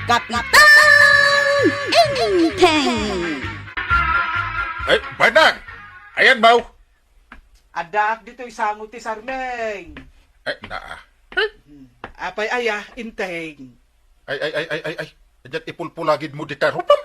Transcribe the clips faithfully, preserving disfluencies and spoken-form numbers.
Kapitan Enteng! Ay, Banang! Ayan, Mau! Addaak ditoy sango ti sarmeng. Ay, naa. Hmm. Apay aya, Enteng? Ay, ay, ay, ay, ay, ay. Diyan ipulpulagid mo di tarupam.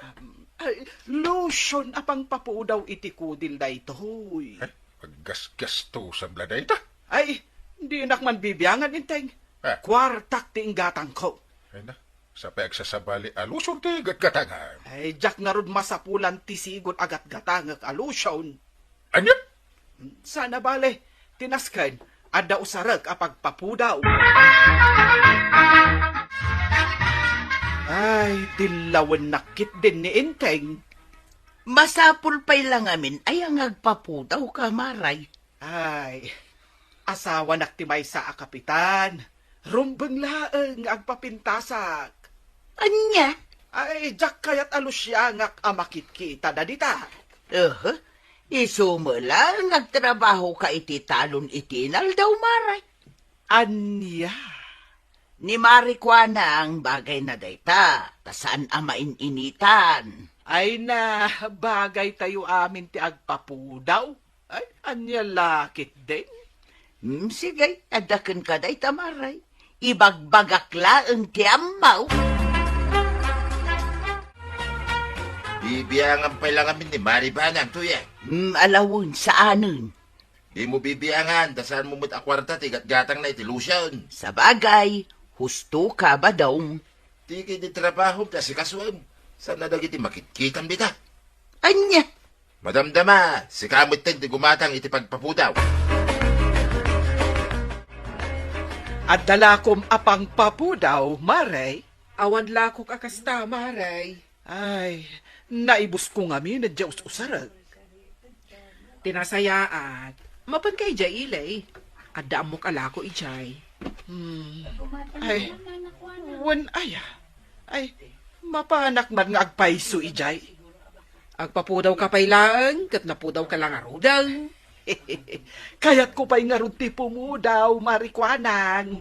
Ay, lotion a pangpapudaw iti kudil daytoy. Ay, aggasgastusam la dayta. Ay, dinak man bibiangan, Enteng. Ah. Kuartak ti inggatangko. Ay na, sapay agsasabali a lotion ti gatgatangam. Ay, diak ngarud masapulan ti sigud a gatgatangek a lotion. Ania? Sana bale, ti nasken, adda usarek a pagpapudaw. Ay, dillawennak ketdin ni Enteng. Masapul pay la ngamin aya nga agpapudawka, Maray. Ay, asawanak ti maysa a kapitan. Rumbeng laeng nga agpapintasak. Ania? Ay, diak kayat a lusiangak a makitkita dita. Aha. Isu met la nga agtrabahoka iti talon iti inaldaw, Maray. Ania? Ni Maray Kuanang, bagayna dayta, ta saan a main-initan. Ay na, bagaytayo amin ti agpapudaw. Ay, ania la ketdin? Hmm, sige, adda kenka dayta, Maray. Ibagbagak laeng ti ammo. Bibiangan pay la ngamin ni Maray Banang, Tuyang. Hmm, ala wen, saanen. Dimo bibiangan, ta saanmo met a kuarta ti gatgatangna iti lotion. Sabagay, husto ka, Badong. Ti ket ti trabahom ti asikasoem. Saan a dagiti makitkitam dita? Ania? Madamdama, sika metten ti gumatang iti pagpapudaw. Adda lakom a pangpapudaw, Maray? Awan lakok a kasta, Maray. Ay, naibusko ngamin a diay us-usarek. Ti nasayaat, mapanka idiay ili. Adda ammok a lako idiay. Hmm. Ay, wen aya. Ay, mapanak man nga agpayso idiay. Agpapudawka pay laeng, ket napudawka la ngaruden. Kayatko pay ngarud ti pumudaw, Maray Kuanang.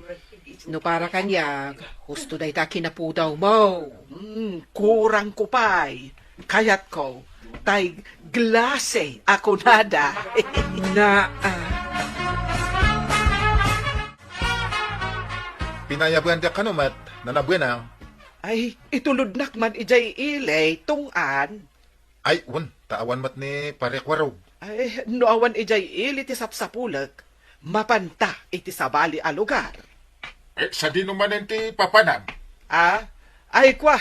No para kaniak, husto dayta kinapudawmo. Hmm, kurangko pay. Kayatko, tay glase a kunada. Na, ah. Pinayabuendak kano met, Nana Buenang. Ay, itulodnak man idiay ili, Tong-an. Ay, wen, ta awan met ni Pare Kuarog. Ay, no awan idiay ili ti sapsapulek, mapanta iti sabali a lugar. Eh, sadino manen ti papanan? Ah? Ay, kua,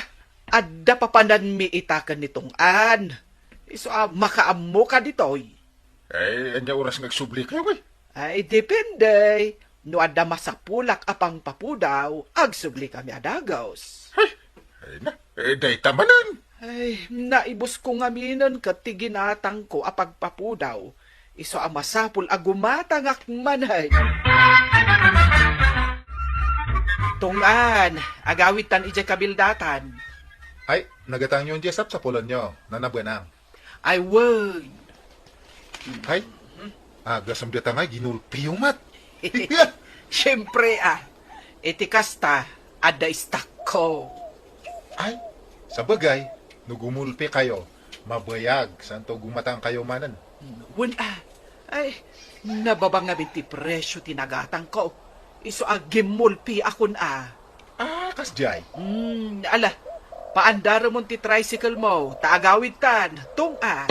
adda papananmi ita ken ni Tong-an. Isu a makaammoka ditoy. Eh, ania oras nga agsublikayo, eh? Ay, depende. No adda masapulak a pangpapudaw, agsublikami a dagus. Ay, ay na, eh, dayta manen. Ay, naibusko ngaminen ket ti ginatangko a pagpapudaw. Isu a masapul a gumatangak manen. Tong-an, agawidtan idiay kabildatan. Ay, nagatangyon diay sapsapulenyo, Nana Buenang. Ay, wen. Ay, agasem dayta nga ginulpiyo met. Siempre, ah. Iti kasta, adda istakko. Ay, sabagay, no gumulpikayo, mabayag, santo gumatangkayo manen. Wen, ah. Ay, nababa ngamin ti presio ti nagatangko. Isu a gimmulpiakon, ah. Ah, kasdiay. Hmm, ala, paandaremon ti tricycle mo, ta agawidtan, Tong-an.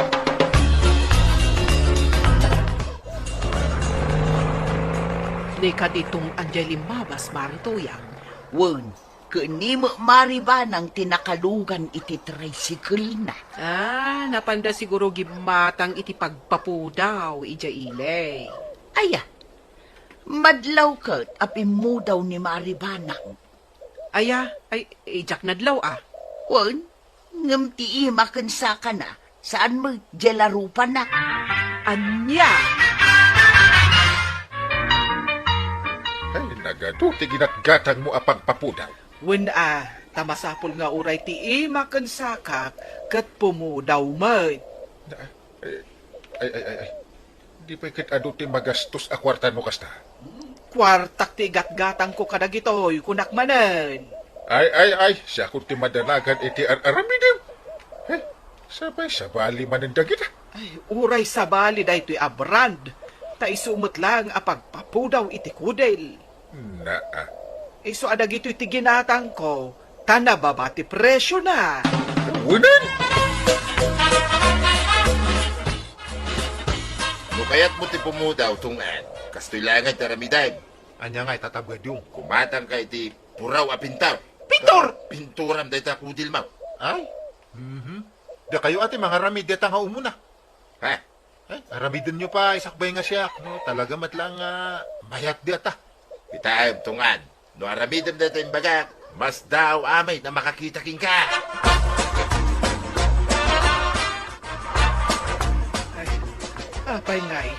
Ni kadi Tong-an diay limmabas, Mari Tuyang. Wen, ken ni met Mari Banang ti nakalugan iti tricycle-na. Ah, napanda siguro gimmatang iti pagpapudaw idiay ili. Aya, madlaw ket a pimmudaw ni Mari Banang. Aya, ay, idiak nadlaw, ah. Wen, ngem ti ima ken sakana, saan met diay larupana. Ania? Ay, nagadu ti ginatgatangmo a pagpapudaw. Wen a, ta masapul nga uray ti ima ken sakak ket pumudaw met. Ay, ay, ay, ay. Di pay ket adu ti magastos a kuarta no kasta. Kuartak ti igatgatangko kadagitoy, kunak manen. Ay, ay, ay, siakon ti madanagan iti ar-aramidem. Eh, sabay sabali manen dagita. Ay, uray sabali daytoy a brand. Ta isu met laeng a pagpapudaw iti kudel. Naa. Isu a dagitoy ti ginatangko, ta nababa ti presiona. Unen? No kayatmo ti pumudaw, Tungad, kastoy laeng ti aramidem. Ania nga itatabuadyo? Kumatangka iti puraw a pintor. Pintor? Pinturam dayta kudilmo. Ay? Mhm. Dakayo a ti mangaramid dayta nga umuna. Ha? Ay, aramidenyo pay sakbay nga siak, no? Talaga met laeng nga mayat dayta. Kitaem, Tungad. No aramidem dayta imbagak, masdaaw amin a makakita kenka. Ay, apay ngay?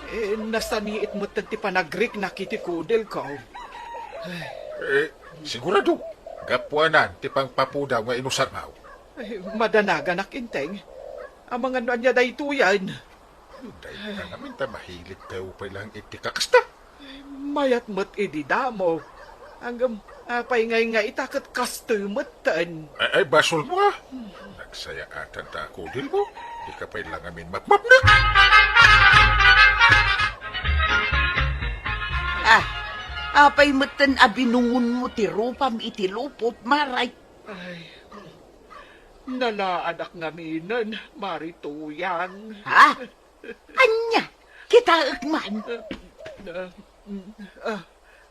Eh, nasaniit metten ti panagriknak iti kudelko. Eh, sigurado, gapuanan ti pangpapudaw nga inusarmo. Ay, madanaganak, Enteng. Amangan no ania daytoyen. Dayta ngamin ta mahilit tayo pay lang iti kakasta. Ay, mayat met idi damo. Ngem, apay ngay nga ita ket kastoy metten. Ay, ay, basolmo a. Nagsayaatan ta a kudelmo. Dika pay lang ngamin mapmapnek. Ah, apay metten a binungonmo ti rupam iti lupot, Mare? Ay, nalaanak ngaminen, Mare Tuyang. Ha? Ania? Kitaek man? Ah,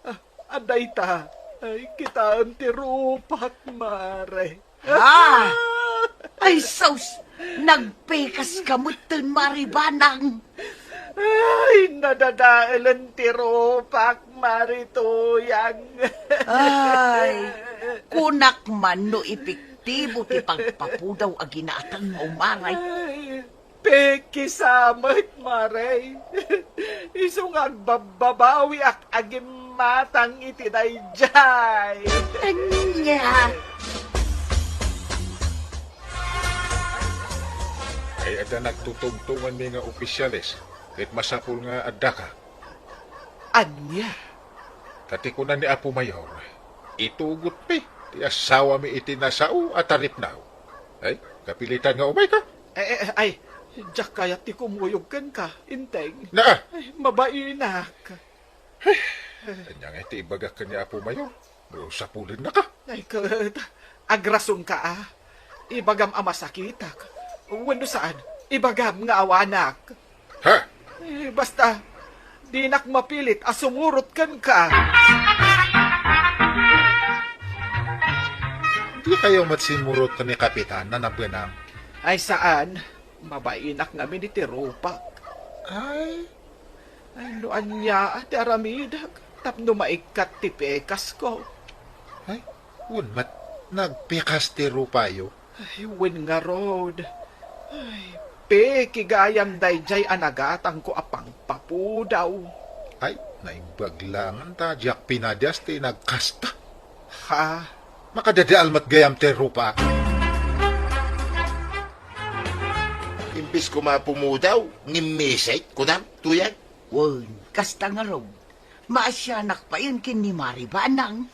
ah, ah, dayta. Ay, kitaem ti rupak, Mare. Ah! Ay, sus! Nagpekaska metten, Mare Banang. Ay, nadadaelen ti rupak, Mare Tuyang. Ay, kunak man no epektibo ti pagpapudaw a ginatangmo, Mare. Ay, pekis a met, Mare. Isu nga agbabbabawiak a gimmatang iti daydiay. Ania? Ay, adda nagtutungtunganmi nga opisyales, ket masapul nga addaka. Ania? Ta ti kuna ni Apo Mayor, itugotmi ti asawami iti nasao a taripnaw. Ay, kapilitan nga umayka. Eh, eh, ay, diak kayat ti kumuyog kenka, Enteng. Naa! Ay, mabainak. Ania nga iti ibagak ken ni Apo Mayor? No sapulennaka. Ay, ket, agrasonka a. Ibagam a masakitak. Wenno saan, ibagam nga awanak. Ha? Eh, basta, dinak mapilit a sumurot kenka. Dikayo met simmurot ken ni Kapitan, Nana Benang? Ay, saan. Mabainak ngamin iti rupak. Ay. Ay, no ania ti aramidek tapno maikkat ti pekasko. Ay, wen met, nagpekas ti rupayo? Ay, wen ngarud. Ay, peki gayam daydiay a nagatangko a pangpapudaw. Ay, naimbag laeng ta diak pinadias ti nagkasta. Ha? Makadadael met gayam ti rupak. Imbes koma a pumudaw, ngimmisit, kunam, Tuyang? Wen, kasta ngarud. Maasianak payen ken ni Mare Banang.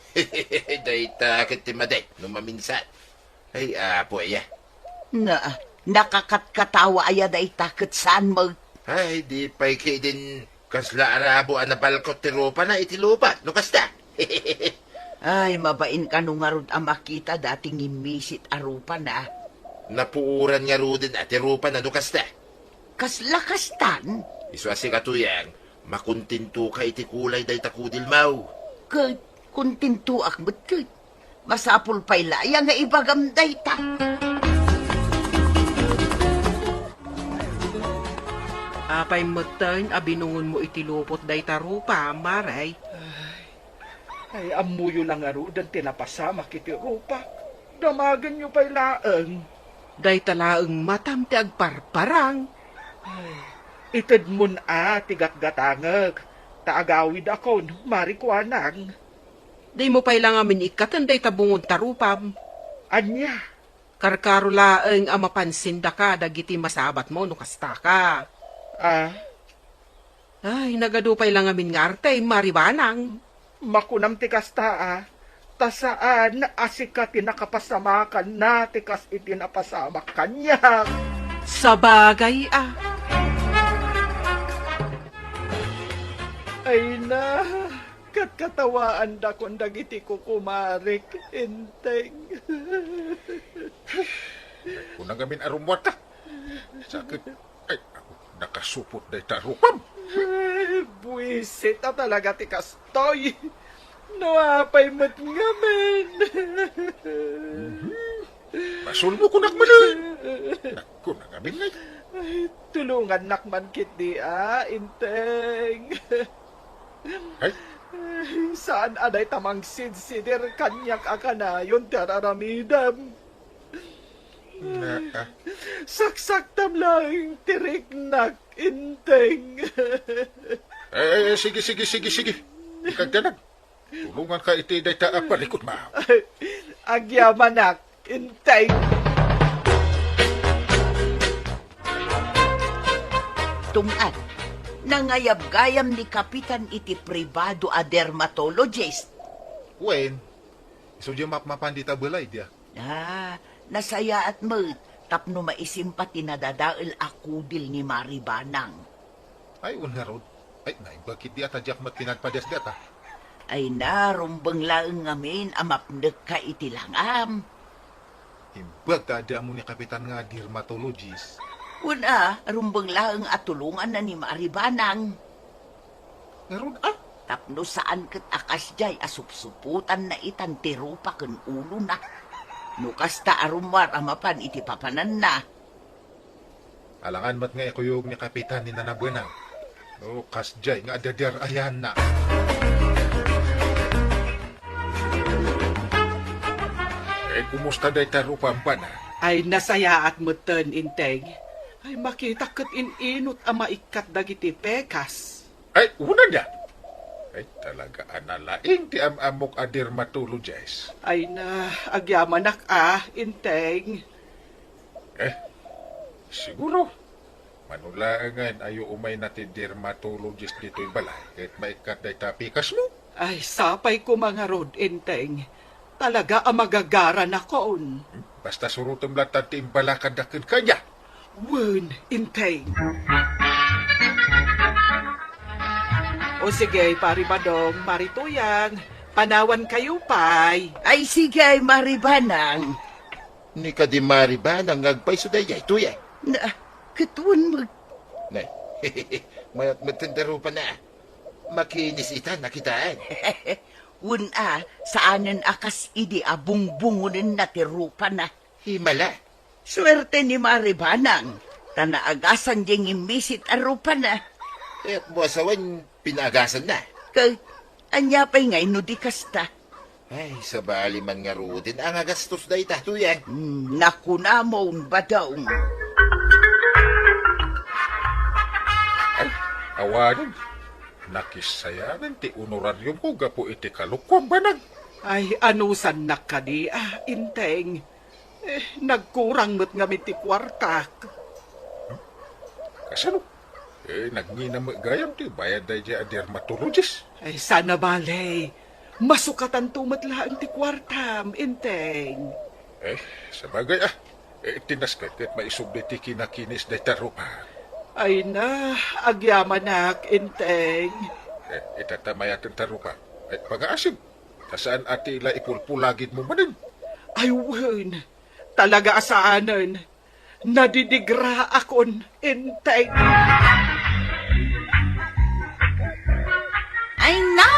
Dayta ket ti madi, no maminsan. Ay, apo aya. Na, nakakatkatawa aya dayta ket saan met? Ay, di pay ketdin kasla arabo a nabalkot ti rupana iti lupa, no kasta. Ay, mabain kano ngarud a makita dati ngimmisit a rupana. Napuoran ngaruden a ti rupana no kasta. Kasla kastan? Isu a sika, Tuyang, makontentoka iti kulay dayta kudelmo. Ket kontentoak met ket. Masapul pay la aya nga ibagam dayta. Apay metten a binungonmo iti lupot dayta rupa, Mare? Ay, ammoyo la ngaruden ti napasamak iti rupak. Damagenyo pay laeng. Dayta laeng matam ti agparparang. Ay, itedmon a ti gatgatangek, ta agawidakon, Mare Kuanang. Dimo pay la ngamin ikkaten dayta bungon ta rupam. Ania? Karkaro laeng a mapansindaka dagiti masabatmo no kastaka. Ah? Ay, nagadu pay la ngamin nga arte, Mare Banang. Makunam ti kasta, a. ta saan a sika ti nakapasamakanna ti kas iti napasamak kaniak. Sabagay a. Ay na, katkatawaandakon dagiti kukumarik, Enteng. Kunam ngamin a rummuarka. Sakit. Ay, nakasupot dayta rupam. Ay, buisit a talaga ti kastoy. No apay met ngamin. Mhm. Basolmo kunak manen. Kunam ngamin ngay. Ay, tulongannak man ketdi a, Enteng. Ay? Saan a dayta mangsidsidir kaniak a kanayon ti ar-aramidem. Naa. Saksaktam laeng ti riknak, Enteng. Eh, eh, sige, sige, sige, sige. Ikagdanag. Tulonganka iti dayta a parikutmo. Agyamanak, Enteng. Tungad, nangayabgayam ni Kapitan iti pribado a dermatologist. Wen, isu diay mapmapan dita balay, dia. Ah, nasayaat met tapno maisimpa ti nadadael a kudil ni Mari Banang. Ay, un ngarud. Ay, naimbag ketdi a ta diak met pinagpadias dayta. Ay na, rumbeng laeng ngamin a mapnekka iti langam. Imbag ta adda ammo ni Kapitan nga dermatologist. Wen a, rumbeng laeng a tulonganna ni Mari Banang. Ngarud a? Tapno saan ket a kasdiay a supsupotanna itan ti rupa ken ulona. No kasta a rummuar a mapan iti papananna. Alangan met nga ikuyog ni Kapitan ni Nana Buena. No kasdiay nga adda di ar-ayanna. Eh, kumusta dayta rupam, Bana? Ay, nasayaat metten, Enteng. Ay, makitak ket in-inut a maikkat dagiti pekas. Ay, unan ya. Ay, talaga a nalaing ti am-ammok a dermatologist. Ay na, agyamanak a, Enteng. Eh, siguro. Mano laengen a umayna ti dermatologist ditoy balay ket maikkat dayta pikasmo? Ay, sapay koma ngarud, Enteng. Talaga a magagaranakon. Hmm? Basta surotem latta ti imbalakadda kenka, ania? Wen, Enteng. O sige, Pari Badong, Mari Tuyang, panawankayo pay. Ay, sige, Mari Banang. Ni kadi Mari Banang nga agpayso daydiay, Tuyang. Na, ket wen met. Nay, mayat met ti rupana. Makinis ita, nakitaan. Wen a, saanen a kas idi a bungbungonenna ti rupana. Himala. Suerte ni Mari Banang, ta naagasan diay ngimmisit a rupana. Ket mo asawen, pinaagasanna. Ket ania pay ngay no di kasta? Ay, sabali man ngaruden a nga gastos dayta, Tuyang. Hmm, nakunamon, Badong. Ay, awanen. Nakisayanen ti honorariumko gapu iti kalukkuam, Banang. Ay, anusannak kadi, ah, Enteng. Eh, nagkurang met ngamin ti kuartak. Kasano? Eh, nagngina met gayam ti bayad daydiay a dermatologist. Ay, saan a bale. Masukatanto met laeng ti kuartam, Enteng. Eh, sabagay, ah. Eh, ti nasket ket maisubli ti kinakinis dayta rupa. Ay na, agyamanak, Enteng. Eh, ita ta mayaten ta rupa. Eh, pagaasib. Ta saan a ti la ipulpulagidmo manen. Ay, wen. Talaga a saanen. Nadidigraakon, Enteng. Ay na,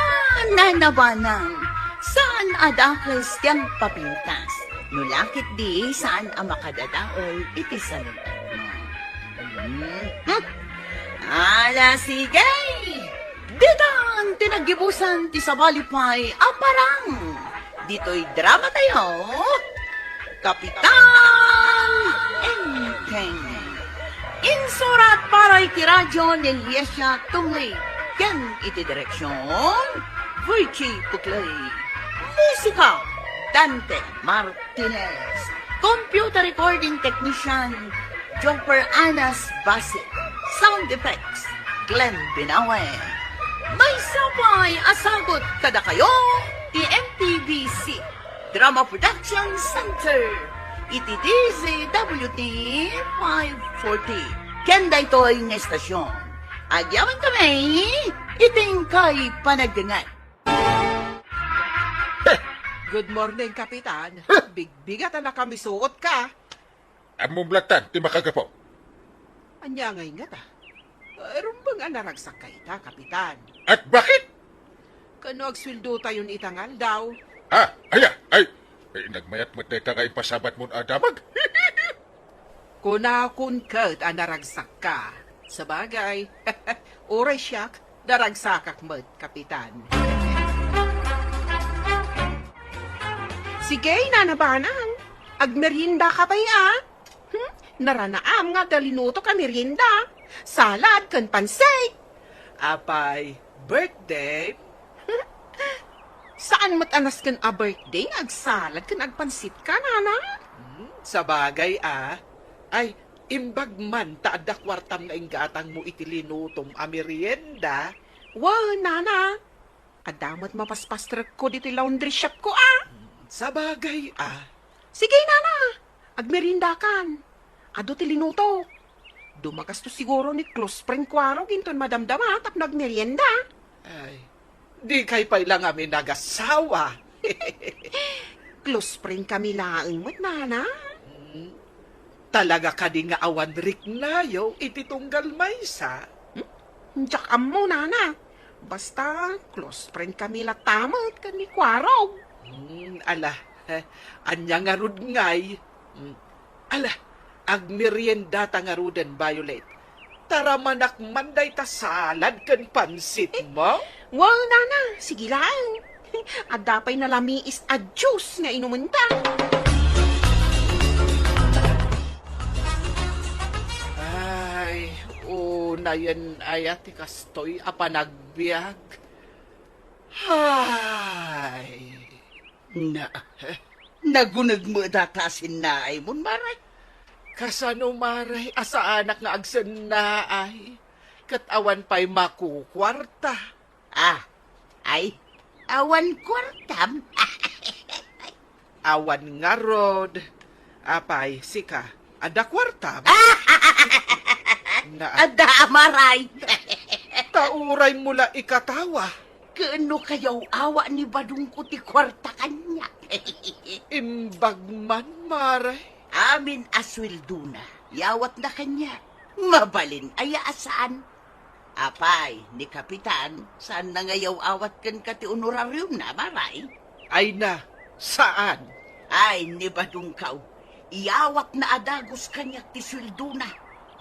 Nana Banang, saan a dakes ti agpapintas. No la ketdi, saan a makadadael iti salun-atmo. Hmm. Ala, sige! Ditan ti naggibusan ti sabali pay a parang. Ditoy drama tayo, Kapitan Enteng. Insurat para iti radyo ni Liesia Tumli ken iti direksyon, Virgie Puclay. Musika, Dante Martinez. Computer recording technician, Jopper Anas Basi. Sound effects, Glenn Binawe. Maysa pay a sagut kadakayo ti M T E B C Drama Production Center iti D Z W T five forty. Ken daytoy nga estasyon, agyaman kami iti inkay panagdengngeg. Good morning, Kapitan. Bigbigat a nakamisuot ka. Ammom lattan ti makagapu. Ania ngay ngata? Rumbeng a naragsakka ita, Kapitan. At bakit? Kano agsueldotayon ita nga aldaw. Ah, aya, ay, eh, nagmayat met dayta nga impasabatmon a damag. Kunakon ket a naragsakka. Sabagay, uray siak, naragsakak met, Kapitan. Sige, Nana Banang, agmerienda ka pay, a? Hmm? Naranaam nga adda linutok a merienda. Salad ken pansit. Apay, birthday? Saan met a nasken a birthday nga agsalad ken agpansit ka, Nana? Hmm, sabagay, a. Ay, imbag man ta adda kuartam nga inggatangmo iti linutom a merienda. Wen, Nana. Adda met mapaspastrekko ditoy laundry shop ko, a. Sabagay, a. Sige, Nana. Agmeriendakan. Adu ti linuto. Dumagas to siguro ni close friend Kuarog inton madamdama tapno agmerienda. Ay, dikay pay la ngamin agasawa. Close friend kami laeng met, Nana. Hmm. Talaga kadi nga awan riknayo iti tunggal maysa? Hmm? Diak ammo, Nana. Basta, close friend kami latta met ken ni Kuarog. Hmm, ala, eh, ania ngarud ngay? Hmm. Ala, agmeriendata ngaruden, Violet. Taramanak man dayta salad ken pansitmo? Wow, Nana, sige laeng. Adda pay nalamiis a juice nga inumenta. Ay, unayen aya ti kastoy a panagbiag. Ay. Na, naguneg met data a sinnaay mon, Maray? Kasano, Maray, a saanak nga agsennaay? Ket awan pay makukuarta. Ah, ay, awan kuartam? Awan ngarud. Apay, sika, adda kuartam? Na, adda, Maray. Ta uraymo la ikatawa. Ken no kayaw-awa ni Badongko ti kuarta kaniak. Imbag man, Maray. Amin a sueldona, yawatna kaniak. Mabalin aya a saan? Apay, ni Kapitan, saanna nga yaw-awat kenka ti honorariumna, Maray? Ay na, saan? Ay, ni Badongko, iyawatna a dagus kaniak ti sueldona.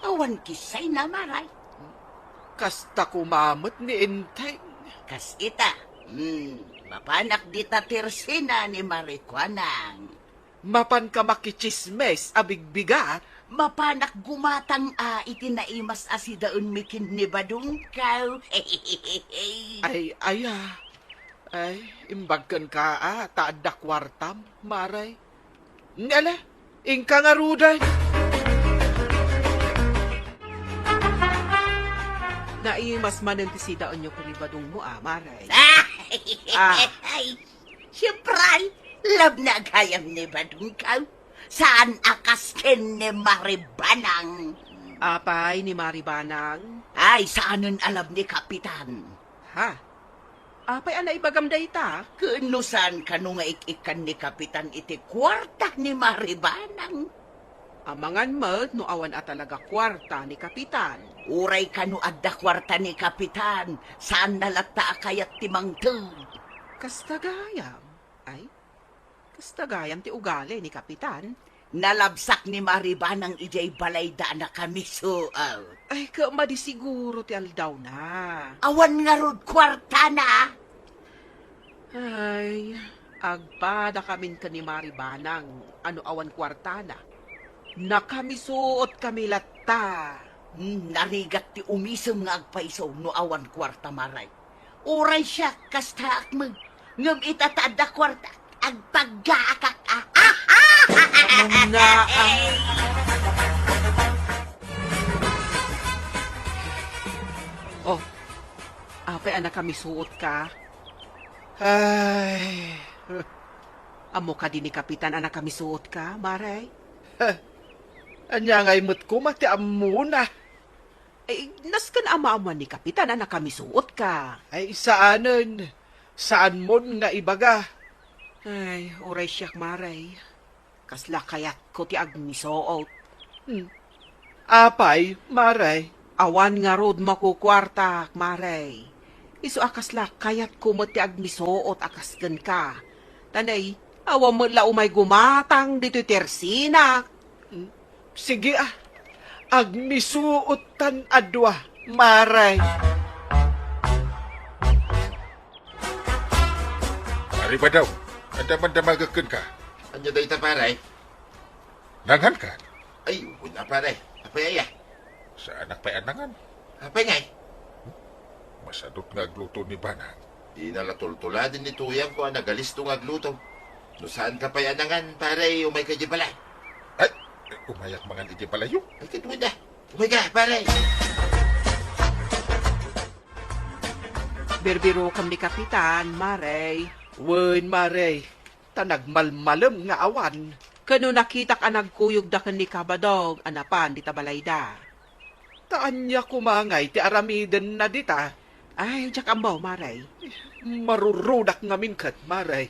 Awan kissayna, Maray. Kasta koma met ni Enteng. Kas ita, hmm, mapanak dita tersena ni Maray Kuanang. Mapanka makitsismes a bigbigat? Mapanak gumatang a iti naimas a sidaenmi ken ni Badongko. Ay, aya. Ay, imbag kenka a, ta adda kuartam, Maray. Ngala, inka ngaruden. Naimas manen ti sidaenyo ken ni Badongmo a, Maray. Ah. Ay, siempre, labna gayam ni Badongko. Saan a kas ken ni Maray Banang. Apay ni Maray Banang? Ay, saanen a lab ni Kapitan. Ha? Apay a naibagam dayta? Ken no saan kano nga ik-ikkan ni Kapitan iti kuarta ni Maray Banang? Amangan met no awan a talaga kuarta ni Kapitan. Uray kano adda kuarta ni Kapitan, saanna latta a kayat ti mangted. Kasta gayam? Ay, kasta gayam ti ugali ni Kapitan? Nalabsak ni Maray Banang idiay balayda a nakamisuot. Ay, ket madi siguro ti aldawna. Awan ngarud kuartana? Ay, agpadakamin ken ni Maray Banang a no awan kuartana. Nakamisuotkami latta. Hmm, narigat ti umisem nga agpayso no awan kuarta, Maray. Uray siak, kastaak met. Ngem ita ta adda kuarta, agpaggaakak a. Muna, ah. Oh, apay a nakamisuotka? Ay, Ammo kadi ni Kapitan a nakamisuotka, Mare? Ania ngay met koma ti ammona? Ay, nasken a maammoan ni Kapitan a nakamisuotka. Ay, saanen. Saanmon nga ibaga. Ay, uray siak, Mare. Kasla kayatko ti agmisuot. Hmm. Apay, Mare? Awan ngarud makukuartak, Mare. Isu a kasla kayatko met ti agmisuot a kas kenka. Ta nay, awan met la umay gumatang ditoy tersinak. Hmm. Sige, a. Agmisuottan a dua, Mare. Mare Badaw, adda mandamagek kenka. Ania dayta, pare? Nanganka? Ay, wen a, pare. Apay aya? Saanak pay a nangan. Apay ngay? Masadut nga agluto ni Banang. Dina la tultuladen ni Tuyang ko a nagalisto nga agluto. No saanka pay a nangan, pare, umayka idiay balay. Ay, umayak mangan idiay balayo. Ay, ket wen a. Umayka, pare. Birbirokam ni Kapitan, Mare. Wen, Mare. Ta nagmalmalem nga awan. Ken no nakitak a nagkuyogda ken ni Kabadong a napan dita balayda. Ta ania koma ngay ti aramidenna dita? Ay, diak ammo, Mare. Marurodak ngamin ket, Mare.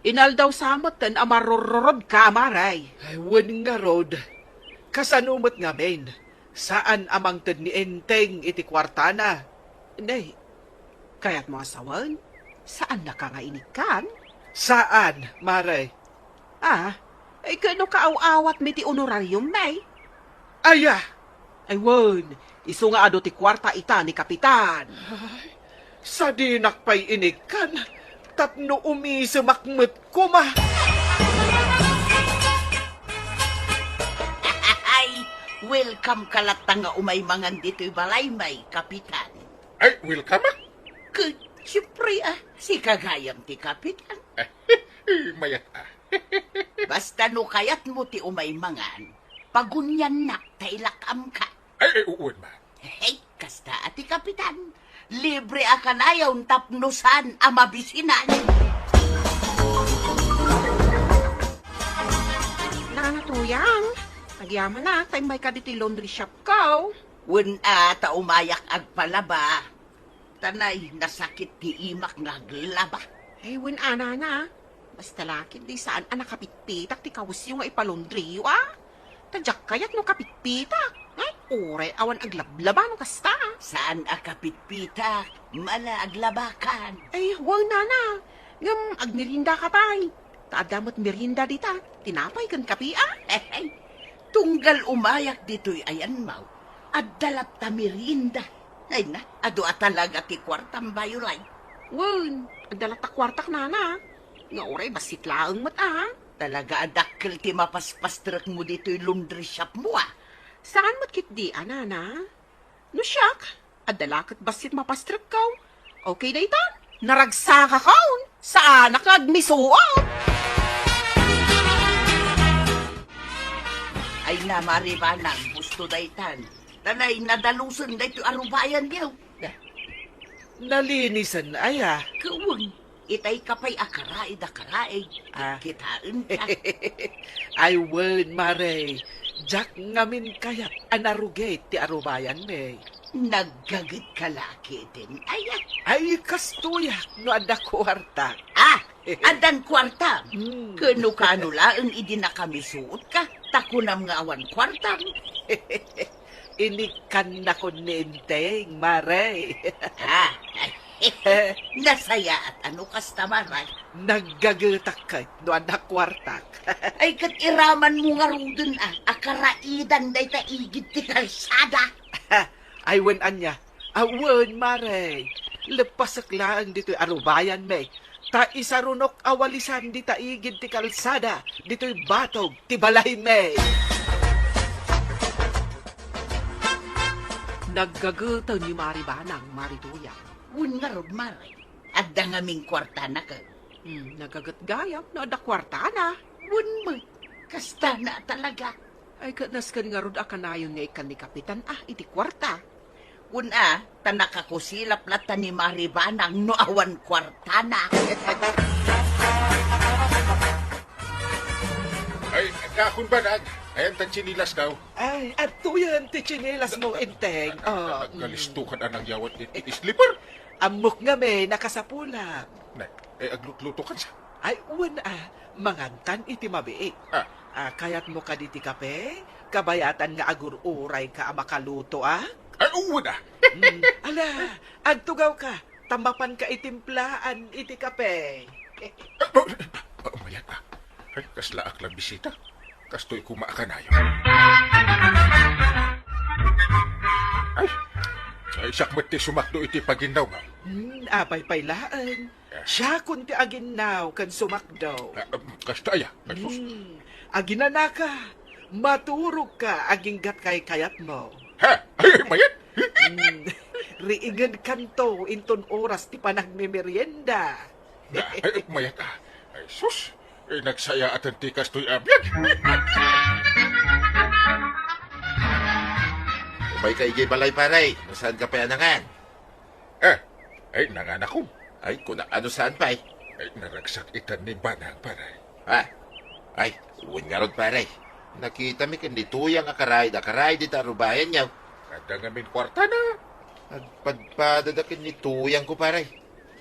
Inaldaw sa metten a marurorodka, Mare. Ay, wen ngarud. Kasano met ngamin? Saan a mangted ni Enteng iti kuartana. Nay, kayatmo a sawen? Saannaka nga inikkan? Saan, Mare? Ah, ay, ket no kaaw-awatmi ti honorarium, nay? Aya! Ay, wen, isu nga adu ti kuarta ita ni Kapitan. Ay, sadinak pay inikkan, tapno umisemak met koma. Ay, welcome ka latta nga umay mangan ditoy balaymi, Kapitan. Ay, welcome, ah. Ket, siyempre, ah, sika gayam ti Kapitan. Mayat, ah. Basta no kayatmo ti umay mangan, paguniannak ta ilak-amka. Ay, ay, uwan man. Hey, kasta a ti Kapitan. Libre a kanayon tapno saan a mabisinan. Nana Tuyang, agyamanak, ta immayka ditoy laundry shop ko. Wen a, ta umayak agpalaba. Ta nay, nasakit ti imak nga aglaba. Ay, wen a, nana. Basta la ketdi saan a nakapitpitak ti kawesyo nga ipalaundriyo, a? Ta diak kayat no kapitpitak. Ay, uray awan aglablaba no kasta. Saan a kapitpitak, mala aglabakan. Ay, wen, nana. Ngem agmeriendaka pay. Ta adda met merienda dita, tinapay ken kape, a? Tunggal umayak ditoy ayanmo, adda latta merienda. Ay na, adu a talaga ti kuartam, bayo lay. Wen, adda latta kuartak, nana. Nga uray bassit laeng met, a? Talaga a dakkel ti mapaspastrekmo ditoy laundry shopmo, a? Saan met ketdi a, nana? No siak, adda la ket bassit mapastrekko. Okay dayta, naragsakakon. Saanak nga agmisuot. Ay na, Mare Banang, husto daytan. Ta nay, nadalusen daytoy arubayanyo. Nalinisen aya? Ket wen, itay ka pay a karaid a karaid. Ah. Kitaenka. Ay, wen, Mare. Diak ngamin kayat a narugit ti arubayanmi. Naggagetka la ketdin aya? Ay, kastoyak no adda kuartak. Ah, addan kuartam? Hmm. Ket no kano laeng idi nakamisuotka, ta kunam nga awan kuartam. Inikkannakon ni Enteng, Mare. Ah, nasayaat a no kasta, Mare. Naggagetak ket no adda kuartak. Ay, ket iramanmo ngaruden a, a karaidan dayta igid ti kalsada. Ay, wen ania? Awan, Mare. Leppasek laeng ditoy arubayanmi. Ta isarunok a walisan dita igid ti kalsada, ditoy batog ti balaymi. Naggageten ni Mari Banang, Mari Tuyang. Wen ngarud, Mare. Adda ngamin kuartana ken. Hmm, nagaget gayam no adda kuartana. Wen met, kastana talaga. Ay, ket nasken ngarud a kanayon nga ikkan ni Kapitan, ah, iti kuarta. Wen a, ta nakakusilap latta ni Mari Banang no awan kuartana. Kakun, Banag, ayan tan tsinelas kaw. Ay, adtoyen ti tsinelas mo, Enteng. Oh, mm. Nagkalisto ka na nagyawat iti slipper. Ammok ngamin a kasapulam. Na, eh, aglutluto kan sa? Ay, wen a, mangantan iti mabiit. Ah. Ah, kayatmo kadi ti kape? Kabayatan nga agur-urayka a makaluto, ah? Ay, wen a. Mm, ala, agtugawka. Ta mapanka itimplaan iti kape. Ah, ah, ah, mayat a. Ay, kaslaak la bisita. Kastoy koma a kanayon. Ay, ay, siak met ti sumakdo iti paginnaw, ma'am. Hmm, apay pay laeng. Ah. Siakon ti aginnaw ken sumakdo. Ah, um, kasta aya, ay, sus. Hmm, aginanaka, maturogka, aginggat kaykayatmo. Ha? Ay, ay, mayat? Hmm. Riingenkanto inton oras ti panagmemerienda. Ay, mayat a. Ay, sus. Eh, nagsayaatan ti kastoy a biag. Umayka idiay balay, pare. No saanka pay a nangan? Eh, ay, nanganakon. Ay, kuna, no saan pay? Ay, naragsak itan ni Banang, pare. Ha? Ay, wen ngarud, pare. Nakitami ken ni Tuyang a karaid a karaid ita rubayanyo. Adda ngamin kuartana. Agpadpadada ken ni Tuyangko, pare.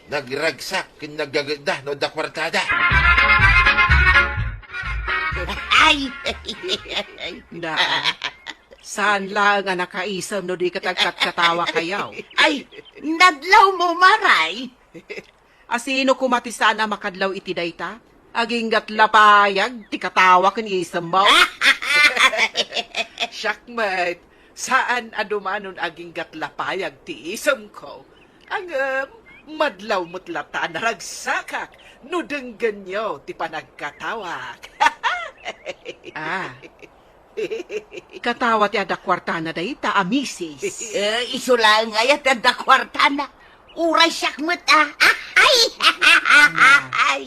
Nagragsak ken naggagetda no adda kuartada. Ay! Na, saan laeng a nakaisem no di ket agkatkatawakayo? Ay, nadlawmo, Maray. A sino koma ti saan a makadlaw iti dayta? Aginggat lapayag ti katawa ken isemmo. Siak met, saan a dumanon aginggat lapayag ti isemko. Ngem, madlaw met latta a naragsakak no denggenyo ti panagkatawak. Ah, katawa ti adda kuartana dayta a misis. Eh, isu laeng aya ti adda kuartana. Uray siak met a. Ay! Ay!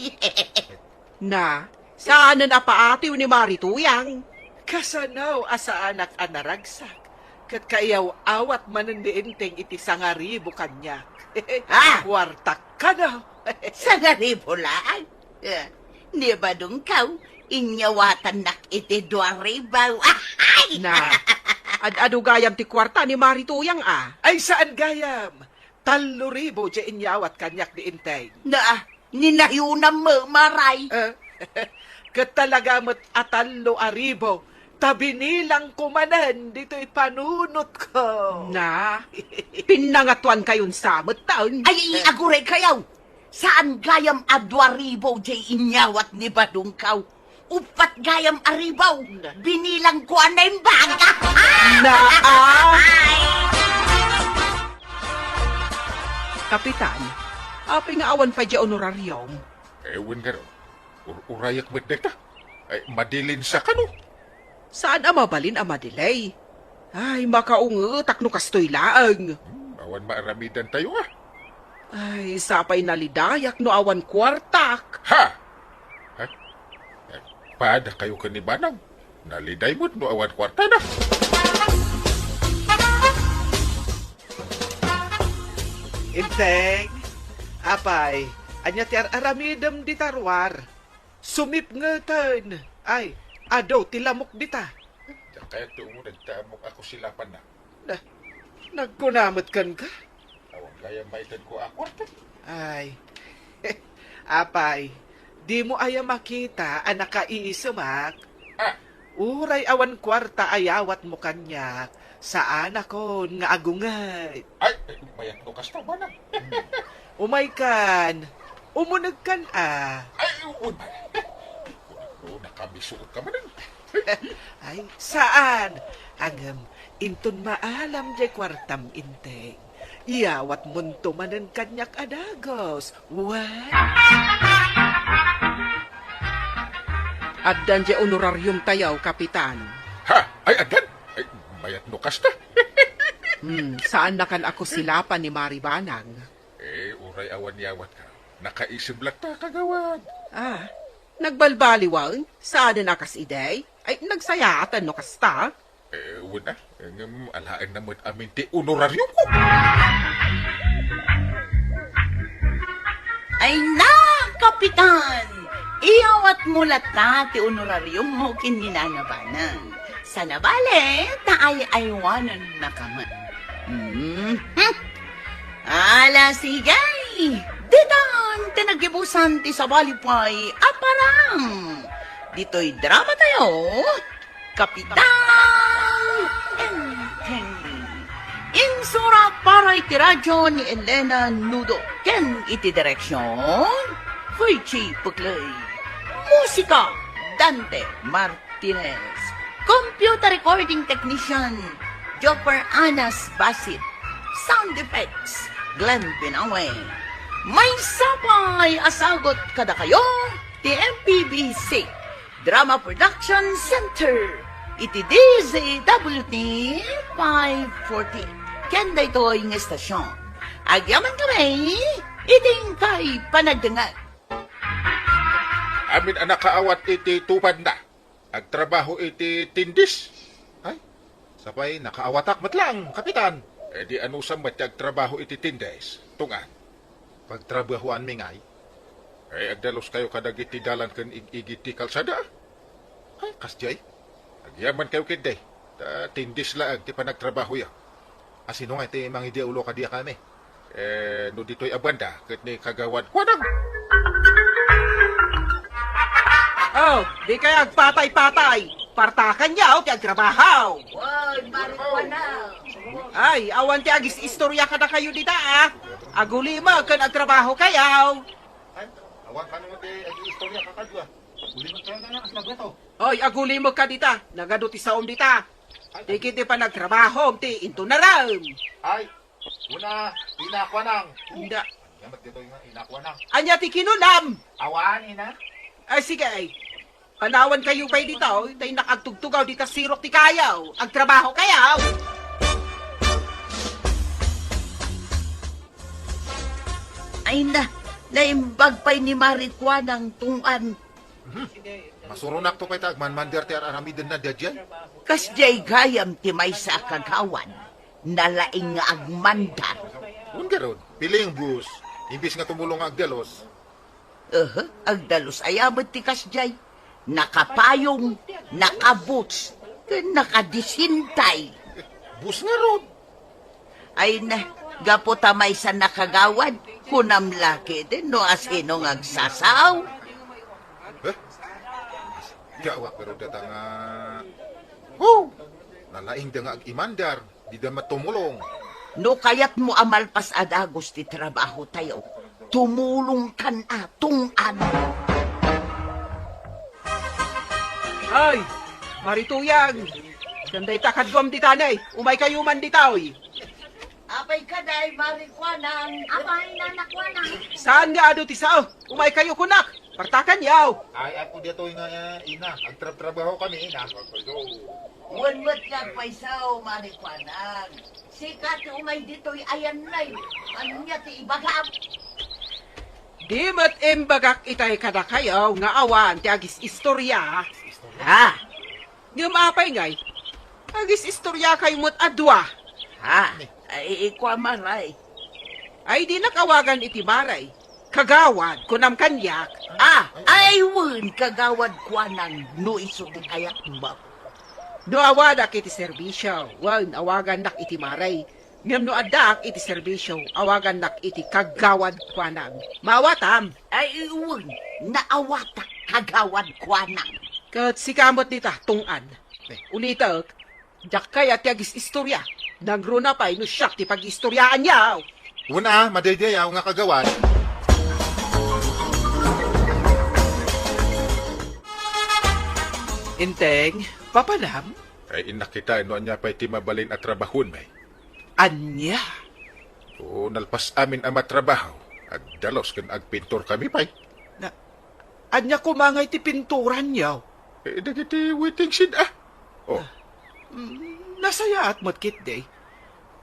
Na, saanen a paatiw ni Mari Tuyang? Kasano a saanak a naragsak? Ket kaayaw-awat manen ni Enteng iti sangaribu kaniak. Ah! Kuartak kano? Sangaribu laeng? Eh, ni badongkaw, inyawatannak iti dua ribu. Ay! Na, ad-adu gayam ti kuarta ni Mari Tuyang a. Ay, saan gayam. Tallo ribu ti inyawat kaniak ni Enteng. Na, ninayonam met, Maray. Eh, ket talaga met a tallo a ribu, ta binilangko manen ditoy panunotko. Na, pinnangatoankayon sa met, taon. Ay, ay, aguraykayo. Saan gayam a dua ribu ti inyawat ni badongkaw. Uppat gayam a ribu. Na. Binilangko a naimbag. Na, ah. Ay! Kapitan, apay nga awan pay diay honorarium? Eh, wen ngarud. Ur-, urayak met dayta. Ay, madilinsa kano? Saan a mabalin a madelay? Ay, makaungetak no kastoy laeng. Hmm, awan maaramidantayo, ah. Ay, sapay nalidayak no awan kuartak. Ha? Ha? Eh, padakayo ken ni Banang. Naliday met no awan kuartana. Enteng, apay, ania ti ar-aramidem dita ruar? Sumipngeten. Ay, adu ti lamok dita. Diak kayat ti umuneg ta ammok a kusilapanna. Na, nagkuna met kenka? Awan gayam maitedko a kuarta. Ay. Apay, dimo aya makita a nakaisemak? Ah. Uray awan kuarta a yawatmo kaniak, saanakon nga agunget. Ay, mayat no kasta, Banang. Umaykan, umunegkan a. Ay, un-, no, nakabisuot ka manen. Ay, saan? Ngem, inton maalam diay kuartam, Enteng, iyawatmonto manen kaniak a dagus. Wen? Addan diay honorariumtayo, Kapitan. Ha? Ay, addan? Ay, mayat no kasta. Hmm, saannakan a kusilapan ni Mari Banang. Eh, uray awan yawatka. Nakaisem latta, kagawad. Ah, nagbalbaliwen? Saanen a kas idi? Ay, nagsayaatan no kasta. Eh, wen a, ngem alaenna met amin ti honorariumko. Ay na, Kapitan! Iyawatmo latta ti honorariummo ken ni Nana Banang. Sana bale, ta ay-aywanennaka met. Mhm. Ala, sige! Ditan ti naggibusan ti sabali pay a parang. Ditoy dramatayo, Kapitan Enteng. Insurat para iti radio ni Elena Nudo ken iti direksion, Virgie Puclay. Musika, Dante Martinez. Computer recording technician, Jopper Anas Basit. Sound effects, Glenn Binawe. Maysa pay a sagut kadakayo ti M P B C Drama Production Center iti D Z W T five forty. Ken daytoy nga estasyon, agyamankami iti inkay panagdengngeg. Amin a nakaawat iti tupadna, agtrabaho iti tindis. Ay, sapay nakaawatak met laeng, Kapitan. E di anusam met ti agtrabaho iti tindis, Tungad? Pagtrabahoanmi ngay? Ay, agdalos kayo kadagiti dalan ken ig-igid ti kalsada. Ay, kasdiay. Agyaman kayo ketdi. Ta tindis laeng ti panagtrabahoyo. A, sino nga ti mangidiaulo kadi a kami? E, no ditoy a banda, ket ni Kagawad Kuanang. Oh, di kay agpatay-patay. Partakan yaw ti agtrabaho. Ay, awan ti agis-istorya kadakayo dita, a. Agulimek ken agtrabaho kayaw. Ay, awan kano ti agis-istorya kakadua. Agulimek kayo na lang, as magweto. Oy, agulimek ka dita. Nagadu ti saom dita. Ay, ti ket ti panagtrabahom ti intunarem. Ay, una, Ina Kuanang. Inda. Ania met ditoy nga Ina Kuanang? Ania ti kinunam? Awan, Ina. Ay, sige, ay. Panawan kayo pay dita, oy. Tay nakagtugtugaw dita sirok ti kayaw. Agtrabaho kayaw. Ay na, naimbag pay ni Mari Kuanang, Tungad. Mhm. Masuronakto pay ta agmanmander ti ar-aramidenna daydiay. Kasdiay gayam ti maysa a kagawad, nalaing nga agmandar. Wen garud, piling, boss. Imbis nga tumulong nga agdalos. Aha, agdalos aya met ti kasdiay. Nakapayong, naka-boots, ken nakadisintay. Boss ngarud. Ay na, gapu ta maysa a kagawad, kunam la ketdi no asino nga agsasao. Eh? Gawak pero data nga. Oh! Nalaingda nga agimandar, dida met tumulong. No kayatmo a malpas a dagus ti trabahotayo, tumulongkan a, Tungad. Ay, Mari Tuyang, ken dayta kaduam dita, nay, umaykayo man dita, oy. Apay ka, day, Mari Kuanang? Apay, Nana Kuanang? Saan nga adu ti sao? Umaykayo kunak. Partakan yaw. Ay, ako ditoy nga, eh, Ina. Agtrabtrabaho kami, Ina. Wen met nga agpayso, Mari Kuanang. Sika ti umay ditoy ayan, nay. Ania ti ibagam? Di met imbagak itay kadakayo nga awan ti agis-istorya. Ha? Ngem apay ngay? Agis-istorya kayo met a dua. Ha? Ay, ikua, Maray. Ay, dinak awagan iti Maray. Kagawad, kunam kaniak. Ah, ay, wen, Kagawad Kuanang, no isu ti kayatmo. No awadak iti serbisyo, wen, awagannak iti Maray. Ngem no addaak iti serbisyo, awagannak iti Kagawad Kuanang. Maawatam? Ay, wen, naawatak, Kagawad Kuanang. Ket sika met dita, Tungad. Eh, ulitek, diak kayat ti agis-istorya. Nangruna pay no siak ti pag-iistoryaanyo. Wen a, madaydayaw nga kagawad. Enteng, papanam? Ay, innak kita, no ania pay ti mabalin a trabahon, bay. Ania? O, nalpas amin a matrabaho, agdalos ken agpintor kami pay. Na, ania koma ngay ti pinturanyo? Eh, dagiti waiting shed, ah. Oh. Ah, mm, nasayaat met ketdi.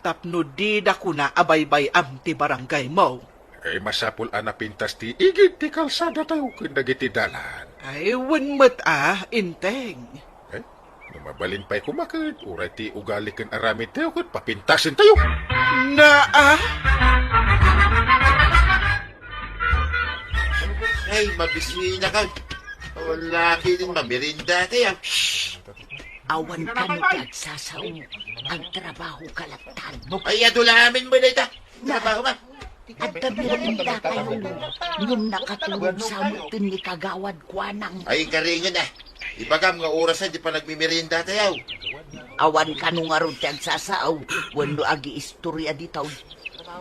Tapno dida kuna a baybay-am ti barangaymo. Eh, masapul a napintas ti igid ti kalsadatayo ken dagiti dalan. Ay, wen met a, Enteng. Eh, no mabalin pay koma ket, uray ti ugali ken aramidtayo ket papintasentayo. Naa? Ay, mabisina ka. Wala ki din mamirinda tayo. Shh! Awan kano ti agsasao. Agtrabaho ka lattan. Ay, adu la amin mo na ita. Trabaho ka. Adda merienda tayo. Ngem nakatulog sa metten ni Kagawad Kuanang. Ay, karingan ah. Ibagam nga oras ay di pa nagmimerienda tayo. Awan kano ngarud ti agsasao wenno agiistorya ditoy.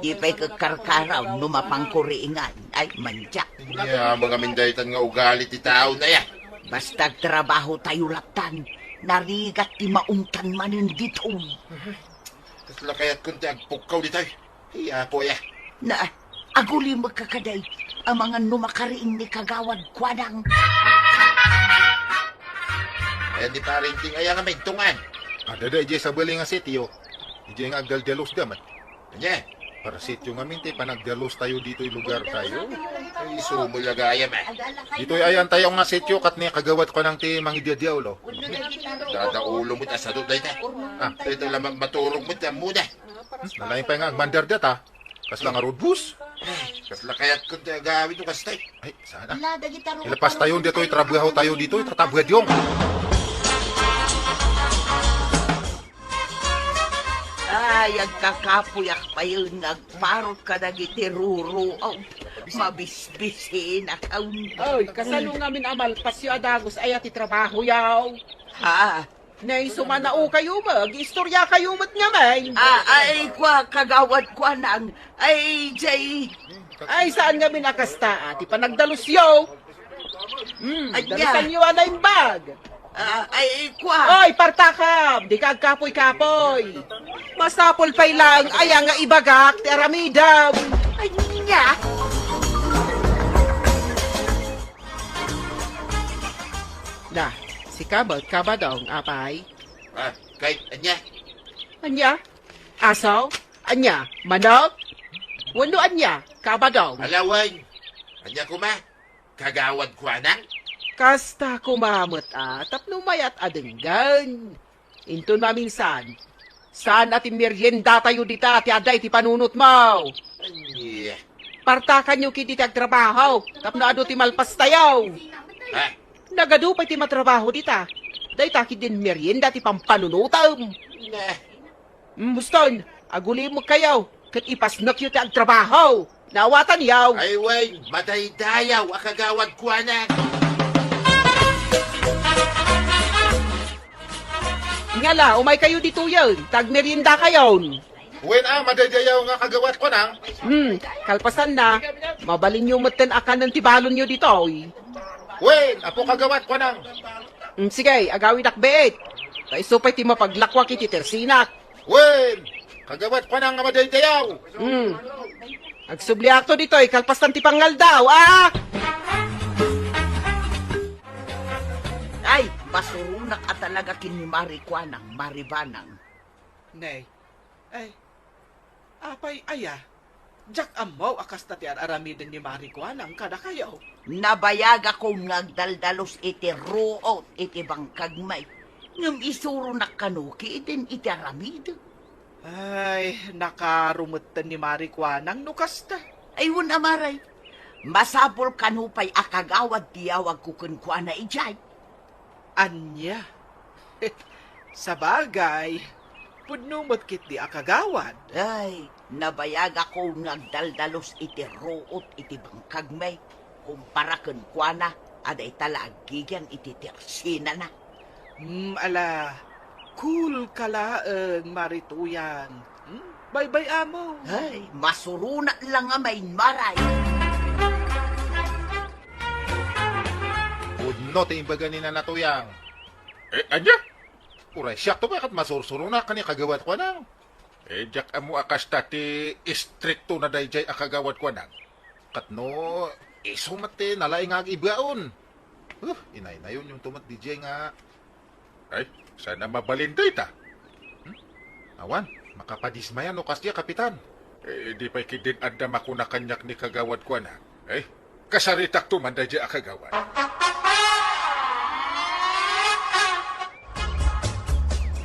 Di pay kagkarkaraw no mapangkuriingan. Ay, mandiak. Ya, mga mindaytan nga ugali ti tao na ya. Basta agtrabaho tayo lattan, narigat ti maungtan manen ditoy. Kasla kayat kun ti agpukkaw ditoy. Ay, apo ya. Na, agulimek ka kaday, amangan no makariing ni Kagawad Kuanang. Ayan ni Parinting aya nga mentungan. Adda da ijay sabali nga sitio. Ijay nga agdaldalos da met. Anya? Para sitio ngamin ti panagdalos tayo ditoy lugar tayo. Ay, sumulaga aya met. Ditoy ayan tayo nga sitio kat ni Kagawad Kuanang ti mangidiadiawlo. Dada ulo mo ta sadot dayta. Ah. Dayta lamang maturog mo ta muna. Hmm, nalaing pay nga agmandar data. Kasla nga road bus. Kasla kayat kun ti agawid no kastay. Ay, sana. Ilapas tayo ditoy, trabaho tayo ditoy, tatabuad yung. Ay, agkakapuyak payen nga agparot kadagiti ruro. Aw, mabisbisinak. Aw. Oy, kasano ngamin a malpasyo a dagus aya ti trabahoyo? Ha? Nay, sumanaokayo met, agistoryakayo met ngamin. Ah, ay, kua, Kagawad Kuanang. Ay, jay. Ay, saan ngamin a kasta, ah, ti panagdalusyo? Hmm, anya? Dalusanyo a naimbag. Ah, ay, kua. Oy, partakam, dika agkapoy-kapoy. Masapul pay laeng aya nga ibagak ti aramidem. Anya? Na, sika met, Kabadong, apay? Ah, kay, anya? Anya? Aso? Anya? Manok? Wenno anya? Kabadong? Alawan. Anya kuma? Kagawad Kuanang? Kasta kuma met a, tapno mayat a denggen. Inton maminsan, saan a ti meriendatayo dita ti adda iti panunotmo? Ania? Partakanyo ketdi ti agtrabaho tapno adu ti malpastayo. Ha? Nagadu pay ti matrabaho dita. Dayta ketdin merienda ti pampanunotem. Nah. Mm, Boston, agulimekkayo ket ipasnekyo ti agtrabaho. Naawatanyo? Ay, wen, madaydayaw a Kagawad Kuanang. Ngala, umaykayo ditoyen, ta agmeriendakayon. Wen a, madaydayaw nga Kagawad Kuanang. Hmm, kalpasanna, mabalinyo metten a kanen ti balonyo ditoy. Wen, Apo Kagawad Kuanang. Hmm, sige, agawidak biit. Ta isu pay ti mapaglakuak iti tersinak. Wen, Kagawad Kuanang nga madaydayaw. Hmm. Agsubliakto ditoy, kalpasan ti pangaldaw, a! Ay, masuronak a talaga ken ni Mari Kuanang, Mari Banang. Nay, ay, apay aya? Diak ammo a kasta ti ar-aramiden ni Mari Kuanang kadakayo. Nabayagakon nga agdaldalos iti ruot iti bangkagmi, ngem isuronak kano ketdin iti aramidek. Ay, nakaro metten ni Mari Kuanang no kasta. Ay, wen a Mari, masapul kano pay a kagawad ti yawagko kenkuana idiay. Ania? Sabagay, pudno met ketdi a kagawad. Ay, nabayagakon nga agdaldalos iti ruot iti bangkagmi, kumpara kenkuana a dayta la aggigian iti tersinana. Hmm, ala, cool ka laeng, Mari Tuyan. Hmm? Baybay-ammo. Ay, masuronak la ngamin, Mari. Pudno ti imbaga ni Nana Tuyang. Eh, ania? Uray siakto pay ket masursuronak ken ni Kagawad Kuanang. Eh, diak ammo a kasta ti istriktona daydiay a Kagawad Kuanang. Ket no, isu met ti nalaing nga ag-ibaon. Huh, inaynayonyo met daydiay nga. Ay, saan a mabalin dayta? Hmm? Awan, makapadismaya no kasdiay, Kapitan. Eh, di pay ketdin adda makuna kaniak ni Kagawad Kuanang. Eh, kasaritakto man daydiay a kagawad.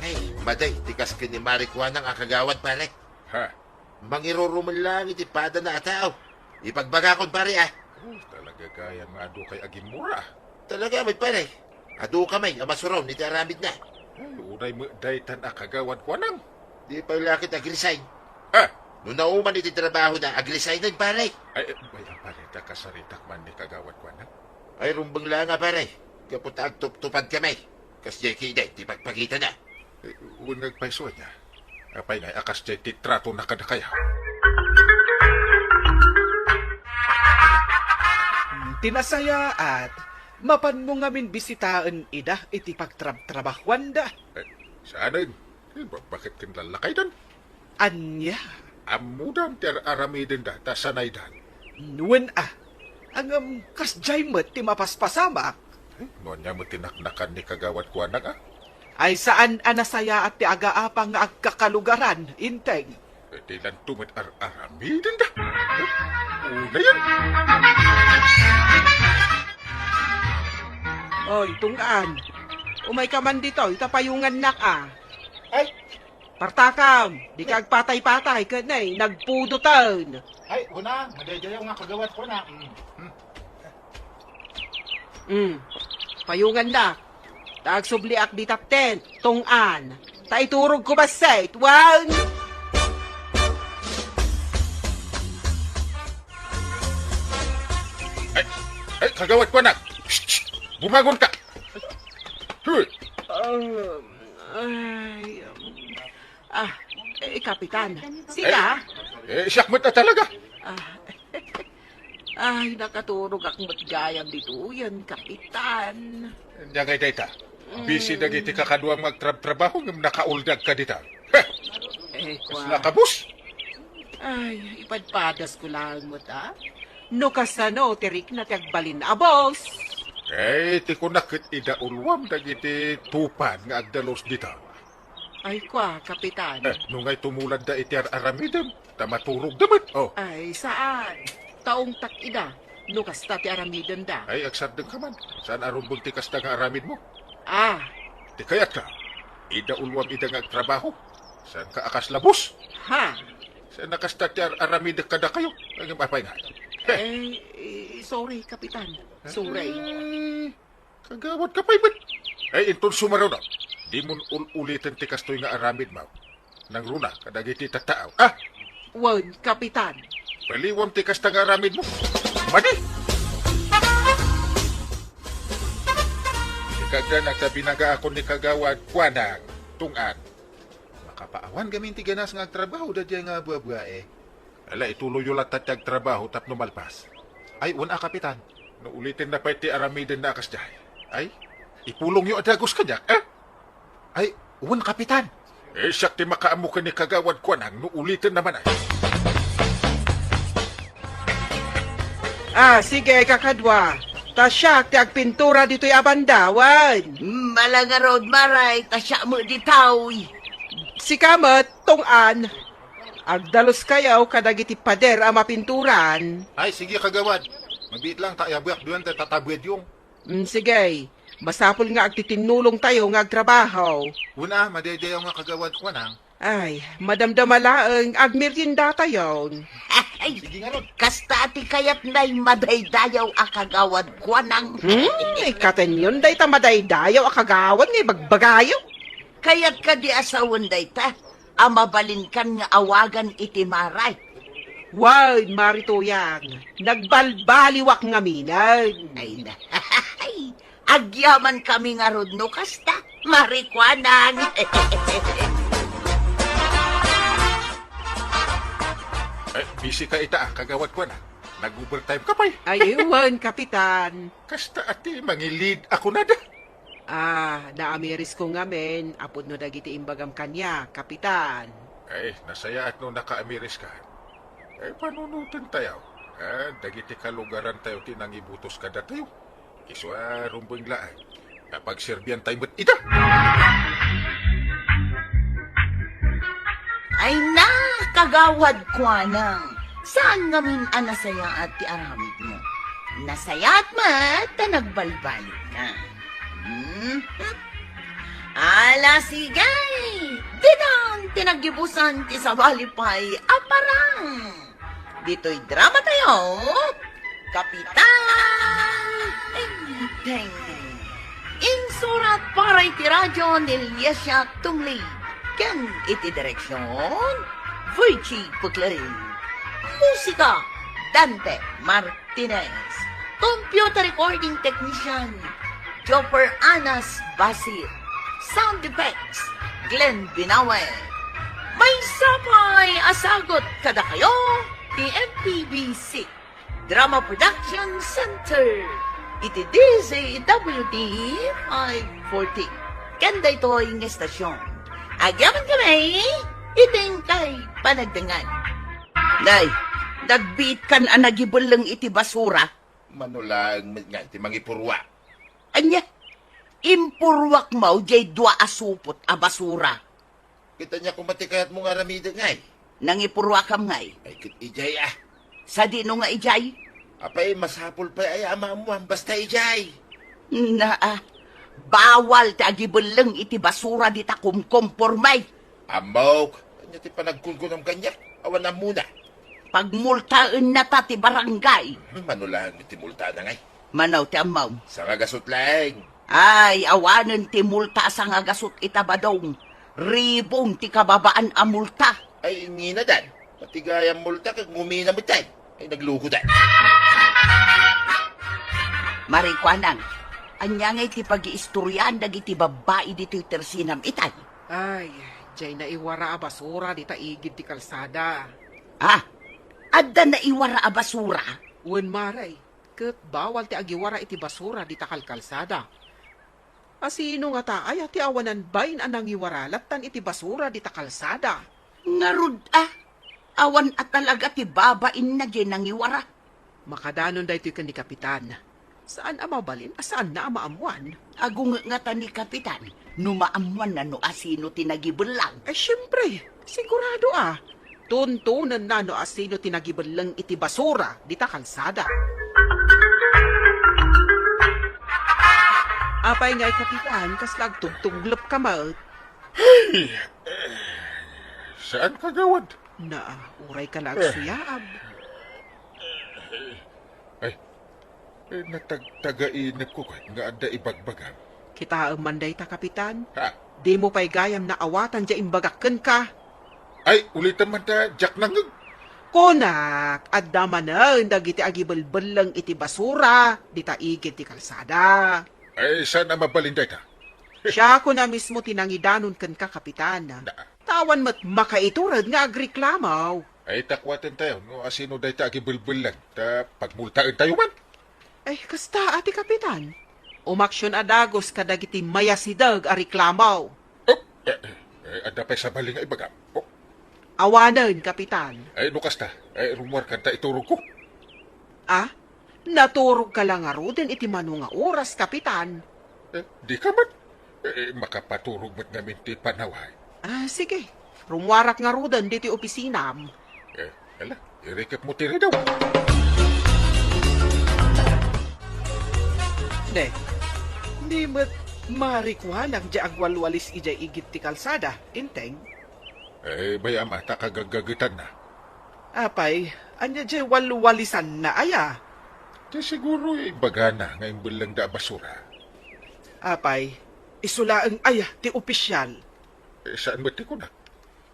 Ay, maday, ti kas ken ni Mari Kuanang a kagawad, pare. Ha? Mangirurumel laeng iti padana a tao. Ipagbagakon, pare, ah. Oh, talaga gayam nga adu kay agimmura. Talaga met, pare. Adu ka met a masuron iti aramidna. Ay, unay met daytan a kagawad kuanang. Di pay la ket ag-resign. Ah! No nauman iti trabahona, ag-resignen, pare. Ay, ay, bayan, pare, ta kasaritak man ni kagawad kuanang. Ay, rumbeng la nga, pare. Gapu ta agtuptupad kami. Kasdiay ketdi ti pagpakitana. Eh, wen nga agpayso ania. Apay ngay a kasdiay ti tratona kadakayo? Hmm, ti nasayaat, mapanmo ngamin bisitaen ida iti pagtrabtrabahuanda. Eh, saanen? Eh, ba-, baket ken lallakaydan? Ania? Ammodam ti ar-aramidenda ta sanaydan. Wen a. Ngem kasdiay met ti mapaspasamak. Eh, no ania met ti naknakan ni kagawad kuanang a? Ay, saan a nasayaat ti agaapang nga agkakalugaran, Inteng. Eh, dilanto met ar-aramidenda. Eh, unayen. Oy, Tunggan. Umayka man ditoy, ta payongannak a. Ay, Partakam, dika agpatay-patay ken, eh, nagpudoten. Ay, una, madaydayaw nga kagawad kuana. Mm. Mm. Payongannak. Ta agsubliak dita tent, Tunggan. Ta iturogko bassit, wen. Ay, ay, kagawad kuana. Shh, shh, bumangonka. Hoy. Um, ay, um, Ah, eh, Kapitan. Sika? Eh, eh, siak met a talaga. Ah. Ay, nakaturogak met gayam ditoyen, Kapitan. Ania ngay dayta? Busy dagiti kakaduam nga agtrabtrabaho ngem nakauldag ka dita. Heh! Eh, kua. Kasla ka boss? Ay, ipadpadasko laeng met a. No kasano ti rikna ti agbalin a boss? Eh, ti kunak ket idauluam dagiti tupad nga agdalus dita. Ay, kua, Kapitan. Eh, no ngay tumuladda iti ar-aramidem, ta maturogda met. Oh. Ay, saan. Ta ungtak ida, no kasta ti aramidenda. Ay, agsardengka man. Saan a rumbeng ti kasta nga aramidmo? Ah. Ti kayatka, idauluam ida nga agtrabaho. Saanka a kasla boss? Ha? Saan a kasta ti ar-aramidek kadakayo? Ngem apay nga? Heh. Eh, eh, sorry, Kapitan. Sorry. Hmm. Kagawad ka pay met. Ay, inton sumaruno, dimon ul-uliten ti kastoy nga aramidmo. Nangruna kadagiti tattao. Ah! Wen, Kapitan. Baliwam ti kasta nga aramidmo. Madi! Ikagdan, agtabinaga ako ni Kagawad Kuanang, Tunggan. Makapaawan gamin ti ganas nga agtrabaho daydiay nga buabuae. Ala, ituloyyo latta ti agtrabaho tapno malpas. Ay, wen a, Kapitan. No uliten na pay ti aramiden na a kasdiay. Ay, ipulongyo a dagus kaniak, eh? Ay, wen, Kapitan. Eh, siak ti makaammo ken ni Kagawad Kuanang no uliten na man, ay. Ah, sige, kakadua. Ta siak ti agpintura ditoy a banda, wen. Mala ngarud, Mare, ta siak met ditoy. Sika met, Tunggan. Agdaluskayo kadagiti pader a mapinturan. Ay, sige, kagawad. Mabiit lang ta ayabuak duan ta tatabuedyo. Mm, sige. Masapul nga agtitinnulongtayo nga agtrabaho. Wen a, madaydayaw nga kagawad Kuanang. Ay, madamdama laeng agmeriendatayo. Ay, sige ngarud. Kasta ti kayatnay madaydayaw a kagawad Kuanang. Hmm, ikatenyon dayta madaydayaw a kagawad nga ibagbagayo. Kayat kadi a sawen dayta a mabalinkan nga awagan iti Mare? Wen, Mare Tuyang, nagbalbaliwak ngaminen. Ay na. Agyamankami ngarud no kasta, Mare Kuanang. Eh, busy ka ita, ah, kagawad Kuanang. Nag-overtime ka pay. Ay, wen, Kapitan. Kasta a ti mangilid a kunada. Ah, naamirisko ngamin, a pudno dagiti imbagam kaniak, Kapitan. Ay, nasayaat no nakaamiris ka. Ay, panunotentayo. Ah, dagiti kalugarantayo ti nangibutos kadatayo. Isu a rumbeng laeng. Napagserbiantayo met ida. Ay na, kagawad Kuanang, saan ngamin a nasayaat ti aramidmo. Nasayaat met ta nagbalbaliw ka. Hmm? Ala, sige! Ditan ti naggibusan ti sabali pay a parang. Ditoy dramatayo, Kapitan! Teng. Insurat para iti radio ni Liesia Tungli. Ken iti direksyon, Virgie Puclari. Musika, Dante Martinez. Computer recording technician, Jopper Anas Basir. Sound effects, Glenn Binawe. Maysa pay a sagut kadakayo ti M P B C Drama Production Center iti D Z W T five forty. Ken daytoy nga estasyon, agyamankami iti inkay panagdengngeg. Nay, nagbiitkan a nagibelleng iti basura? Mano laeng met nga iti mangipurruak. Ania? Impurruakmo diay dua a supot a basura? Ket ania koma ti kayatmo nga aramiden, ngay? Nangipurruakam, ngay. Ay, ket idiay, a. Sadino nga idiay? Apay, masapul pay aya a maammuam, basta idiay. Naa, bawal ti agibelleng iti basura dita kumkomporme. Ammok, ania ti panagkunkunam kaniak? Awan ammona. Pagmultaennata ti barangay. Hmm, mano laeng ti multana, ngay? Mano ti ammom? Sangagasut laeng. Ay, awanen ti multa a sangagasut ita, Badong. Ribon ti kababaan a multa. Ay, inginadan. Pati gayam multa, kag ngumina met, ay. Ay, naglukodan. Marikuanang, ania ngay ti pagiistoriaan dagiti babbai ditoy tersinam itay? Ay, diay naiwara a basura dita igid ti kalsada. Ah, adda naiwara a basura? Wen, Mare. Ket bawal ti agiwara iti basura dita kalkalsada. Asino ngata aya ti awanan bain a nangiwara lattan iti basura dita kalsada? Ngarud a, awan a talaga ti babainna diay nangiwara. Makadanon daytoy ken ni Kapitan. Saan a mabalin a saanna a maammuan. Agunget ngata ni Kapitan no maammuanna no asino ti nagibellang. Ay, siempre, sigurado a. Tuntonenna no asino ti nagibelleng iti basura dita kalsada. Apay ngay, Kapitan, kasla agtugtuglepka met? Hey! Saan, kagawad? Naa, uray ka la agsuyaab. Ay, eh, natagtagainepko ket nga adda ibagbagam. Kitaem man dayta, Kapitan. Ha? Dimo pay gayam naawatan diay imbagak kenka. Ay, ulitem man ta diak nangngeg. Kunak, adda manen dagiti agibelbelleng iti basura dita igid ti kalsada. Ay, saan a mabalin dayta? Siakon a mismo ti nangidanon kenka, Kapitan. Na. Ta awan met makaitured nga agreklamo. Ay, takwaten tayo no asino dayta agibelbelleng, ta pagmultaen tayo man. Ay, kasta a ti Kapitan. Umaksion a dagus kadagiti mayasideg a reklamo. Oh, eh, eh, adda pay sabali nga ibagam. Oh. Awanen, Kapitan. Ay, no kasta, ay, rummuarkan ta iturogko. Ah? Naturogka la ngaruden iti mano nga oras, Kapitan. Eh, dika met. Eh, makapaturog met ngamin ti panawen. Ah, sige. Rummuarak ngaruden ditoy opisinam. Eh, ala, irikepmo ti ridaw. Ne, ni met marikuanak diay agwalwalis idiay igid ti kalsada, Inteng? Eh, bay-am a ta kagaggagetanna. Apay, ania diay walwalisanna aya? Ti siguro ibagana nga imbellengda a basura. Apay, isu laeng aya ti opisyal? Eh, saan met ti kunak?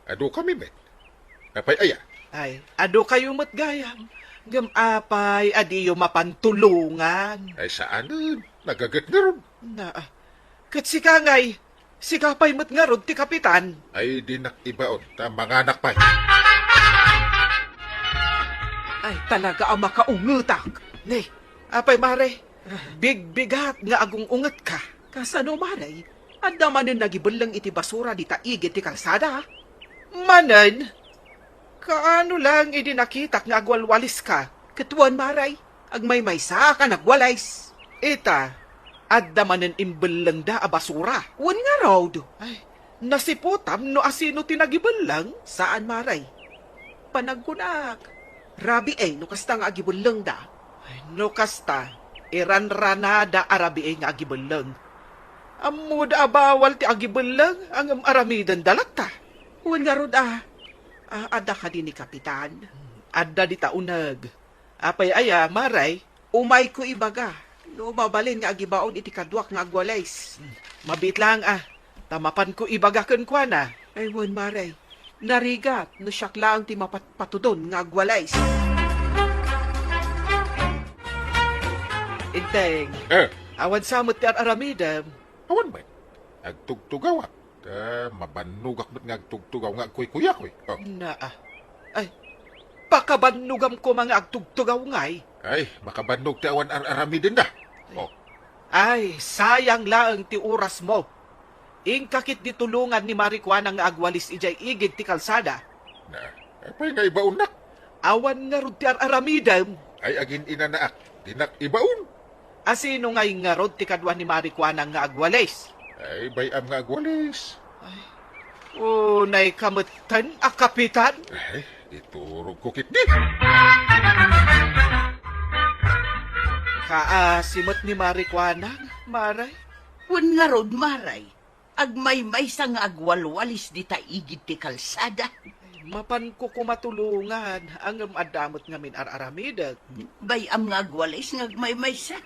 Adu kami met. Apay aya? Ay, adu kayo met gayam. Ngem apay, adiyo mapan tulongan? Ay, saanen. Nagaget ngarud. Naa. Ket sika ngay, sika pay met ngarud ti kapitan. Ay, dinak ibaon, ta manganak pay. Ay, talaga a makaungetak. Ne, apay, Mare, bigbigat nga agung-ungetka. Kasano, Mare? Adda manen nagibelleng iti basura dita igid ti kalsada? Manen? Kaano lang idi nakitak nga agwalwaliska? Ket wen, Mare, agmaymaysaak a nagwalis. Ita, adda manen imbellengda a basura. Wen ngarud. Ay, nasiputam no asino ti nagibelleng? Saan, Mare. Panagkunak, rabii no kasta nga agibellengda. Ay, no kasta, iranranada a rabii nga agibelleng. Ammoda a bawal ti agibelleng, ngem aramidenda latta. Wen ngarud a, a, adda kadi ni Kapitan? Adda dita uneg. Apay aya, Mare? Umayko ibaga. No mabalin nga agibaon iti kaduak nga agwalis, mabiit laeng a, ta mapanko ibaga kenkuana. Ay, wen, Mare. Narigat no siak laeng ti mapatpatudon nga agwalis. Inteng, Eh. awan sa met ti ar-aramidem. Awan met. Agtugtugawak. Ta mabannogak met nga agtugtugaw nga agkuykuyakoy. Oh. Naa. Ay, pakabannogam koma nga agtugtugaw ngay. Ay, makabannog ti awan ar-aramidenda. Oh. Ay, sayang laeng ti orasmo. Inka ketdi tulongan ni Mari Kuana nga agwalis idiay igid ti kalsada. Na, apay nga ibaonnak? Awan ngarud ti ar-aramidem. Ay, agin-inanaak. Dinak ibaon. Asino ngay ngarud ti kadua ni Mari Kuana nga agwalis? Ay, bay-am nga agwalis. Ay, unay ka metten a kapitan? Ay, iturogko ketdi. Kaasi met ni Mari Kuana, Maray? Wen ngarud, Maray. Agmaymaysa nga agwalwalis dita igid ti kalsada. Mapanko koma tulongan, ngem adda met ngamin ar-aramidek. Bay-am nga agwalis nga agmaymaysa.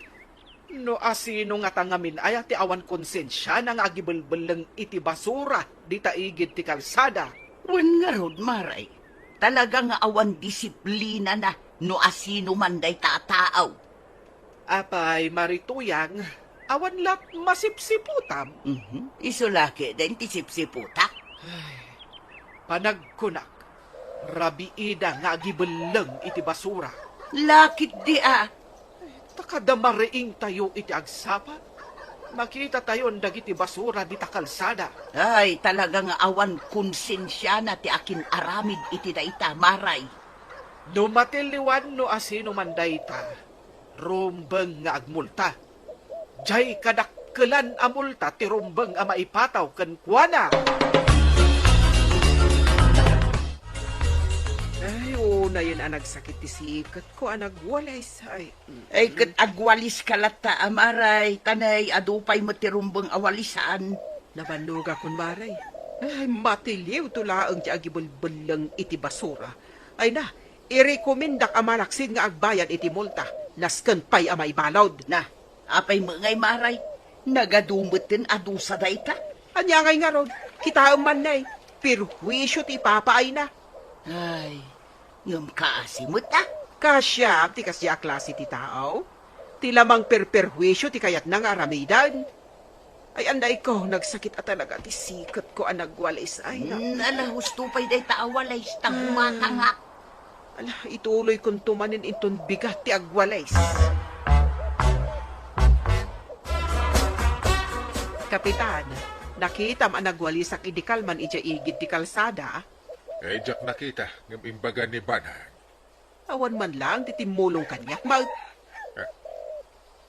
No asino ngata ngamin aya ti awan konsensiana nga agibelbelleng iti basura dita igid ti kalsada? Wen ngarud, Maray, talaga nga awan disiplinana no asino man dayta a tao. Apay, Mari Tuyang, awan la't masipsiputam? Mhm. Isu la ketdin ti sipsiputak. Ay, panagkunak, rabiida nga agibelleng iti basura. La ketdi a. Ta kada mariingtayo iti agsapa, makitatayon dagiti basura dita kalsada. Ay, talaga nga awan konsensiana ti akin-aramid iti dayta, Maray. No matiliwan no asino man dayta, rumbeng nga agmulta. Diay kadakkelan a multa ti rumbeng a maipataw kenkuana. Ay, unayen a nagsakit ti siketko a nagwalis. Ay, mm. Ay, ket agwaliska latta a, Maray, ta nay, adu pay met ti rumbeng a walisan. Nabannogakon, Maray. Ay, matiliwto laeng ti agibelbelleng iti basura. Ay na, irekomendak a malaksid nga agbayad iti multa, nasken pay a maibalud. Na, apay met ngay, Maray? Nagadu metten a dusa dayta. Ania ngay ngarud? Kitaem man, nay, perhuisio ti ipapaayna. Ay, ngem kaasi met a. Kasiam ti kasdi a klase ti tao. Ti la mangperperhuisio ti kayatna nga aramiden. Ay, anday ko, nagsakit a talaga ti siketko a nagwalis. Ay, na- Hmm, ala, husto pay dayta a walis, ta gumatangak. Ala, ituloykonto manen inton bigat ti agwalis. Kapitan, nakitam a nagwalisak idi kalman idiay igid ti kalsada? Eh, diak nakita, ngem imbaga ni Banang. Awan man laeng ti timmulong kaniak, ma-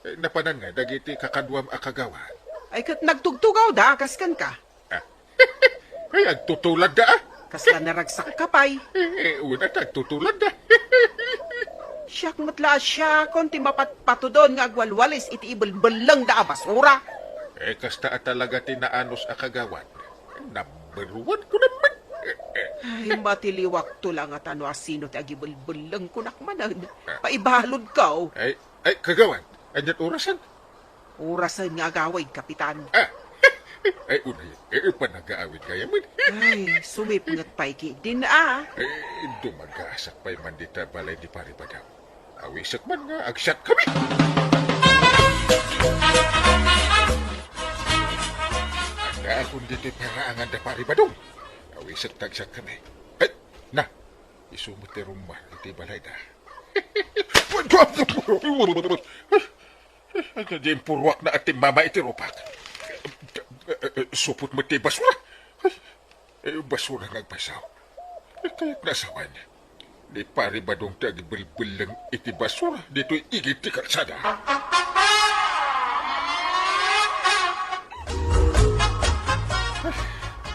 Eh, napanan nga dagiti kakaduam a kagawad. Ay, ket nagtugtugawda, kas kenka. Ah. Ay, agtutuladda, ah. Kasla naragsak ka pay. Eh, eh, una, agtutuladda. Siak met la a siakon ti mapatpatudon nga agwalwalis iti ibelbellengda a basura. Eh, kasta a talaga ti naanus a kagawad. Number one ko naman. Ay, matiliwakto la ngata no asino ti agibelbellengkonak manen. Paibaludko. Ay, ay, kagawad, ania't orasen? Orasen nga agawid, Kapitan. Ah, ay, unay, eh, panagaawid gayamen. Ay, sumipnget pay ketdin, ah. Eh, dumagasak pay man dita balay ni Pari Badong. Awisek man nga agsiatkami. Agdaakon ditoy paraangan da Pari Badong. Awisek ta agsiatkami. Ay, na, isu met ti rummuar iti balayda. Ay, diay purruak na a timmama iti rupak. Supot met ti basura. Ay, eh, basura nga agpayso. Eh, kayat nga asawan. Ni Pari Badong ti agibelbelleng iti basura ditoy igid ti kalsada.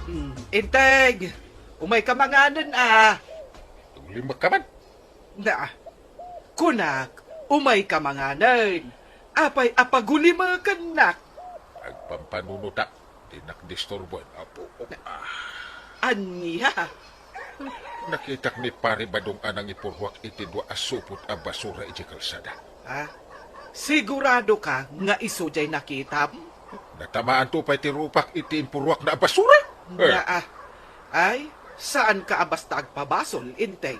Hmm, Inteng, umay ka manganen, ah. Ulimek ka man. Na, kunak, umay ka manganen. Apay a pagulimekennak? Agpampanunotak. Dinak disturboen, Apo. Ah. Ania? Nakitak ni Pari Badong a nangipurruak iti dua a supot a basura iti kalsada. Ah? Siguradoka nga isu jay nakitam? Natamaanto pay ti rupak iti impurruakna a basura? Eh. Naa. Ay, saanka a basta agpabasol, Enteng.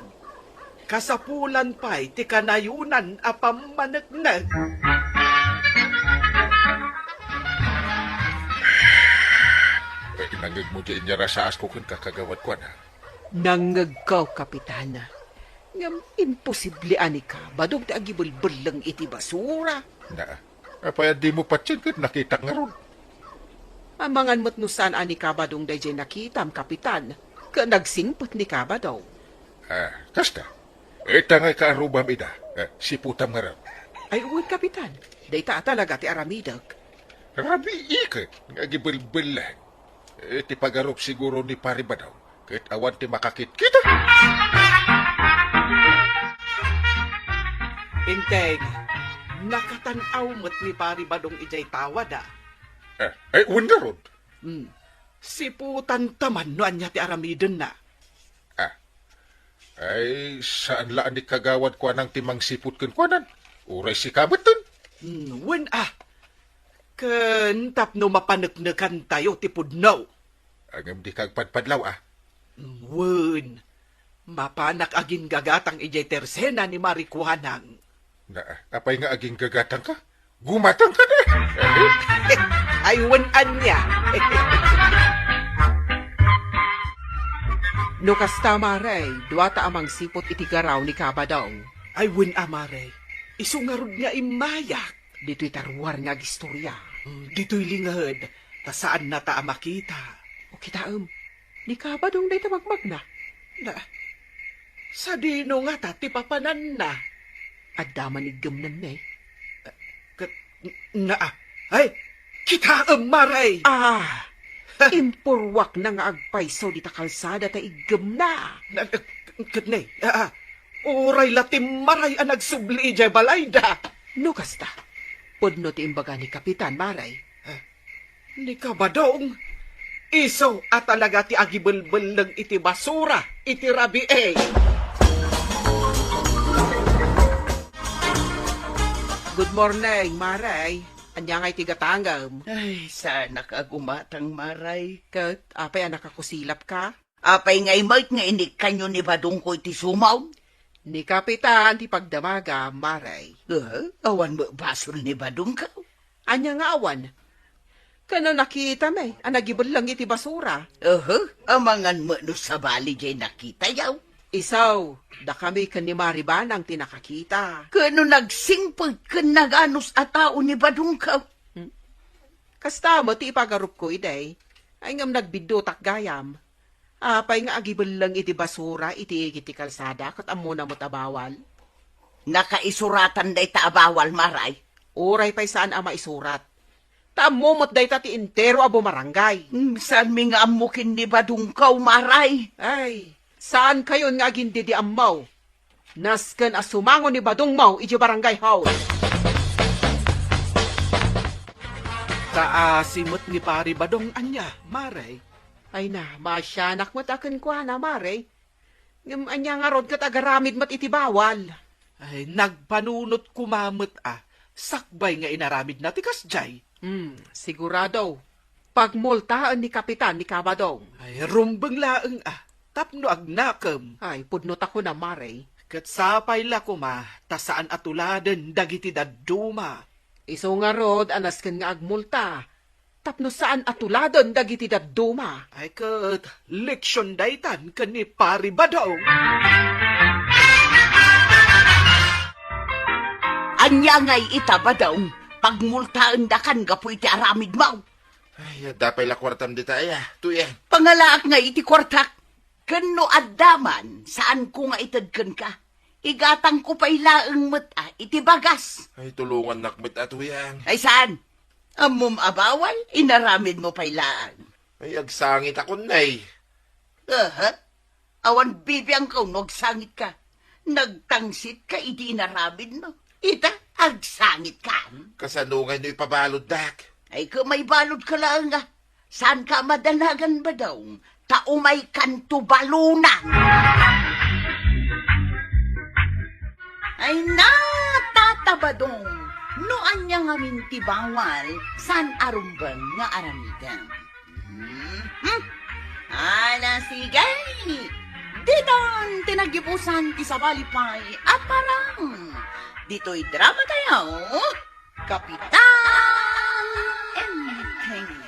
Kasapulan pay ti kanayonan a pammaneknek. Eh, nangngegmo ti inyarasaas ko ken kakagawad ko, ana. Nangngegko, Kapitan. Ngem imposible a ni Kabadong ti agibelbelleng iti basura. Na, apay a dimo patien ket nakitak ngarud? Amangan met no saan a ni Kabadong daydiay nakitam, Kapitan, ket nagsingpet ni Kabadong. Ah, kasta. Ita ngay kaarrubam ida. Eh, siputam ngarud. Ay, wen, Kapitan. Dayta a talaga ti aramidek. Rabii ket nga agibelbelleng. Iti pagarup siguro ni Pari Badong, ket awan ti makakitkita. Enteng, nakatan-aw met ni Pari Badong idiay tawada. Eh, ay, wen ngarud. Hmm. Siputan ta man no ania ti aramidenna. Ah. Ay, saan la a ni kagawad kuanang ti mangsiput kenkuanan? Uray sika metten? Hmm, wen a. Ken tapno mapaneknekantayo ti pudno. Ngem dika agpadpadlaw, a? Wen, mapanak aginggagatang idiay tersena ni Mari Kuanang. Na, apay nga aginggagatangka? Gumatangka na! Ay, wen ania. No kasta, Mare, duata a mangsiput iti garaw ni Kabadong. Ay, wen a, Mare. Isu ngarud nga immayak. Ditoy ta ruar nga agistorya. Hmm, ditoy linged, ta saannata a makita. O kitaem, ni Kabadong dayta magmagna. Na, sadino ngata ti papananna? Adda man iggemnan ne. Ket, na, ay, kitaem, Mare! Ah! Impurruakna nga agpayso dita kalsada ta iggemna. Na, ket ne, ah, ah, uray la ti Mare a nagsubli idiay balayda. No kasta, pudno ti imbaga ni Kapitan, Mare. Ah, ni Kabadong, isu a talaga ti agibelbelleng iti basura iti rabii. Good morning, Mare. Ania ngay ti gatangem? Ay, saanak a gumatang, Mare. Ket, apay a nakakusilapka? Apay ngay met nga inikkanyo ni Badongko iti sumom? Ni Kapitan ti pagdamagam, Mare. Eh, awan met basol ni Badongko? Ania nga awan? Ken no nakitam a nagibelleng iti basura? Aha, amangan met no sabali diay nakitayo. Isu, dakami ken ni Mari Banang ti nakakita. Ken no nagsingpet ken naganus a tao ni Badongko? Hmm. Kasta met ti ipagarupko idi. Ay ngem nagbiddutak gayam. Apay nga agibelleng iti basura iti igid ti kalsada ket ammona met a bawal? Nakaisuratan dayta a bawal, Mare? Uray pay saan a maisurat. Ta ammo met dayta ti entero a bumarangay. Hmm, saanmi nga ammo ken ni Badongko, Mare? Ay, saankayon nga agindidiammo. Nasken a sumango ni Badongmo idiay barangay hall. Kaasi met ni Pari Badong ania, Mare? Ay na, maasianak met a kenkuana, Mare. Ngem ania ngarud ket agaramid met iti bawal? Ay, nagpanunot koma met a sakbay nga inaramidna ti kasdiay. Hmm, sigurado. Pagmultaen ni Kapitan ni Kabadong. Ay, rumbeng laeng a, tapno agnakem. Ay, pudno ta kunam, Mare. Ket sapay la koma, ta saan a tuladen dagiti dadduma. Isu ngarud a nasken nga agmulta, tapno saan a tuladen dagiti dadduma. Ay ket, leksion daytan ken ni Pari Badong. Ania ngay ita, Badong? Pagmultaendakan gapu iti aramidmo. Ay, adda pay la kuartam dita, aya. Tuyen. Pangalaak ngay iti kuartak. Ken no adda man, saanko nga ited kenka. Igatangko pay laeng met a iti bagas. Ay, tulongannak met a, Tuyang. Ay, saan? Ammom a bawal, inaramidmo pay laeng. Ay, agsangitakon, nay. Aha. Awan bibiangko no agsangitka. Nagtangsitka iti inaramidmo. Ita, agsangitkan. Kasano ngay no ipabaluddak? Ay, ket maibaludka laeng a. Saanka a madanagan, Badong, ta umaykan tubalona. Ay na, Tata Badong, No ania ngamin ti bawal, saan a rumbeng nga aramidem. Hmm? Ala, sige! Ditan ti naggibusan ti sabali pay a parang. Ditoy drama tayo, Kapitan Enrique.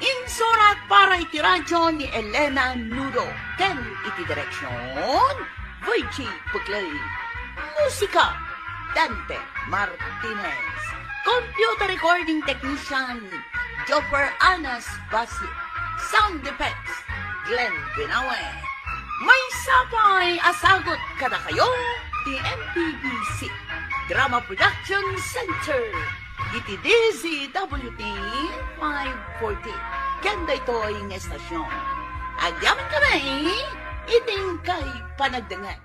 Insurat para iti radyo ni Elena Nudo ken iti direksyon, Virgie Puclay. Musika, Dante Martinez. Computer recording technician, Jopper Anas Basio. Sound effects, Glenn Binawe. Maysa pay a sagut kadakayo ti M P B C Drama Production Center iti D Z W T five forty. Ken daytoy nga estasyon, agyamankami iti inkay panagdengngeg.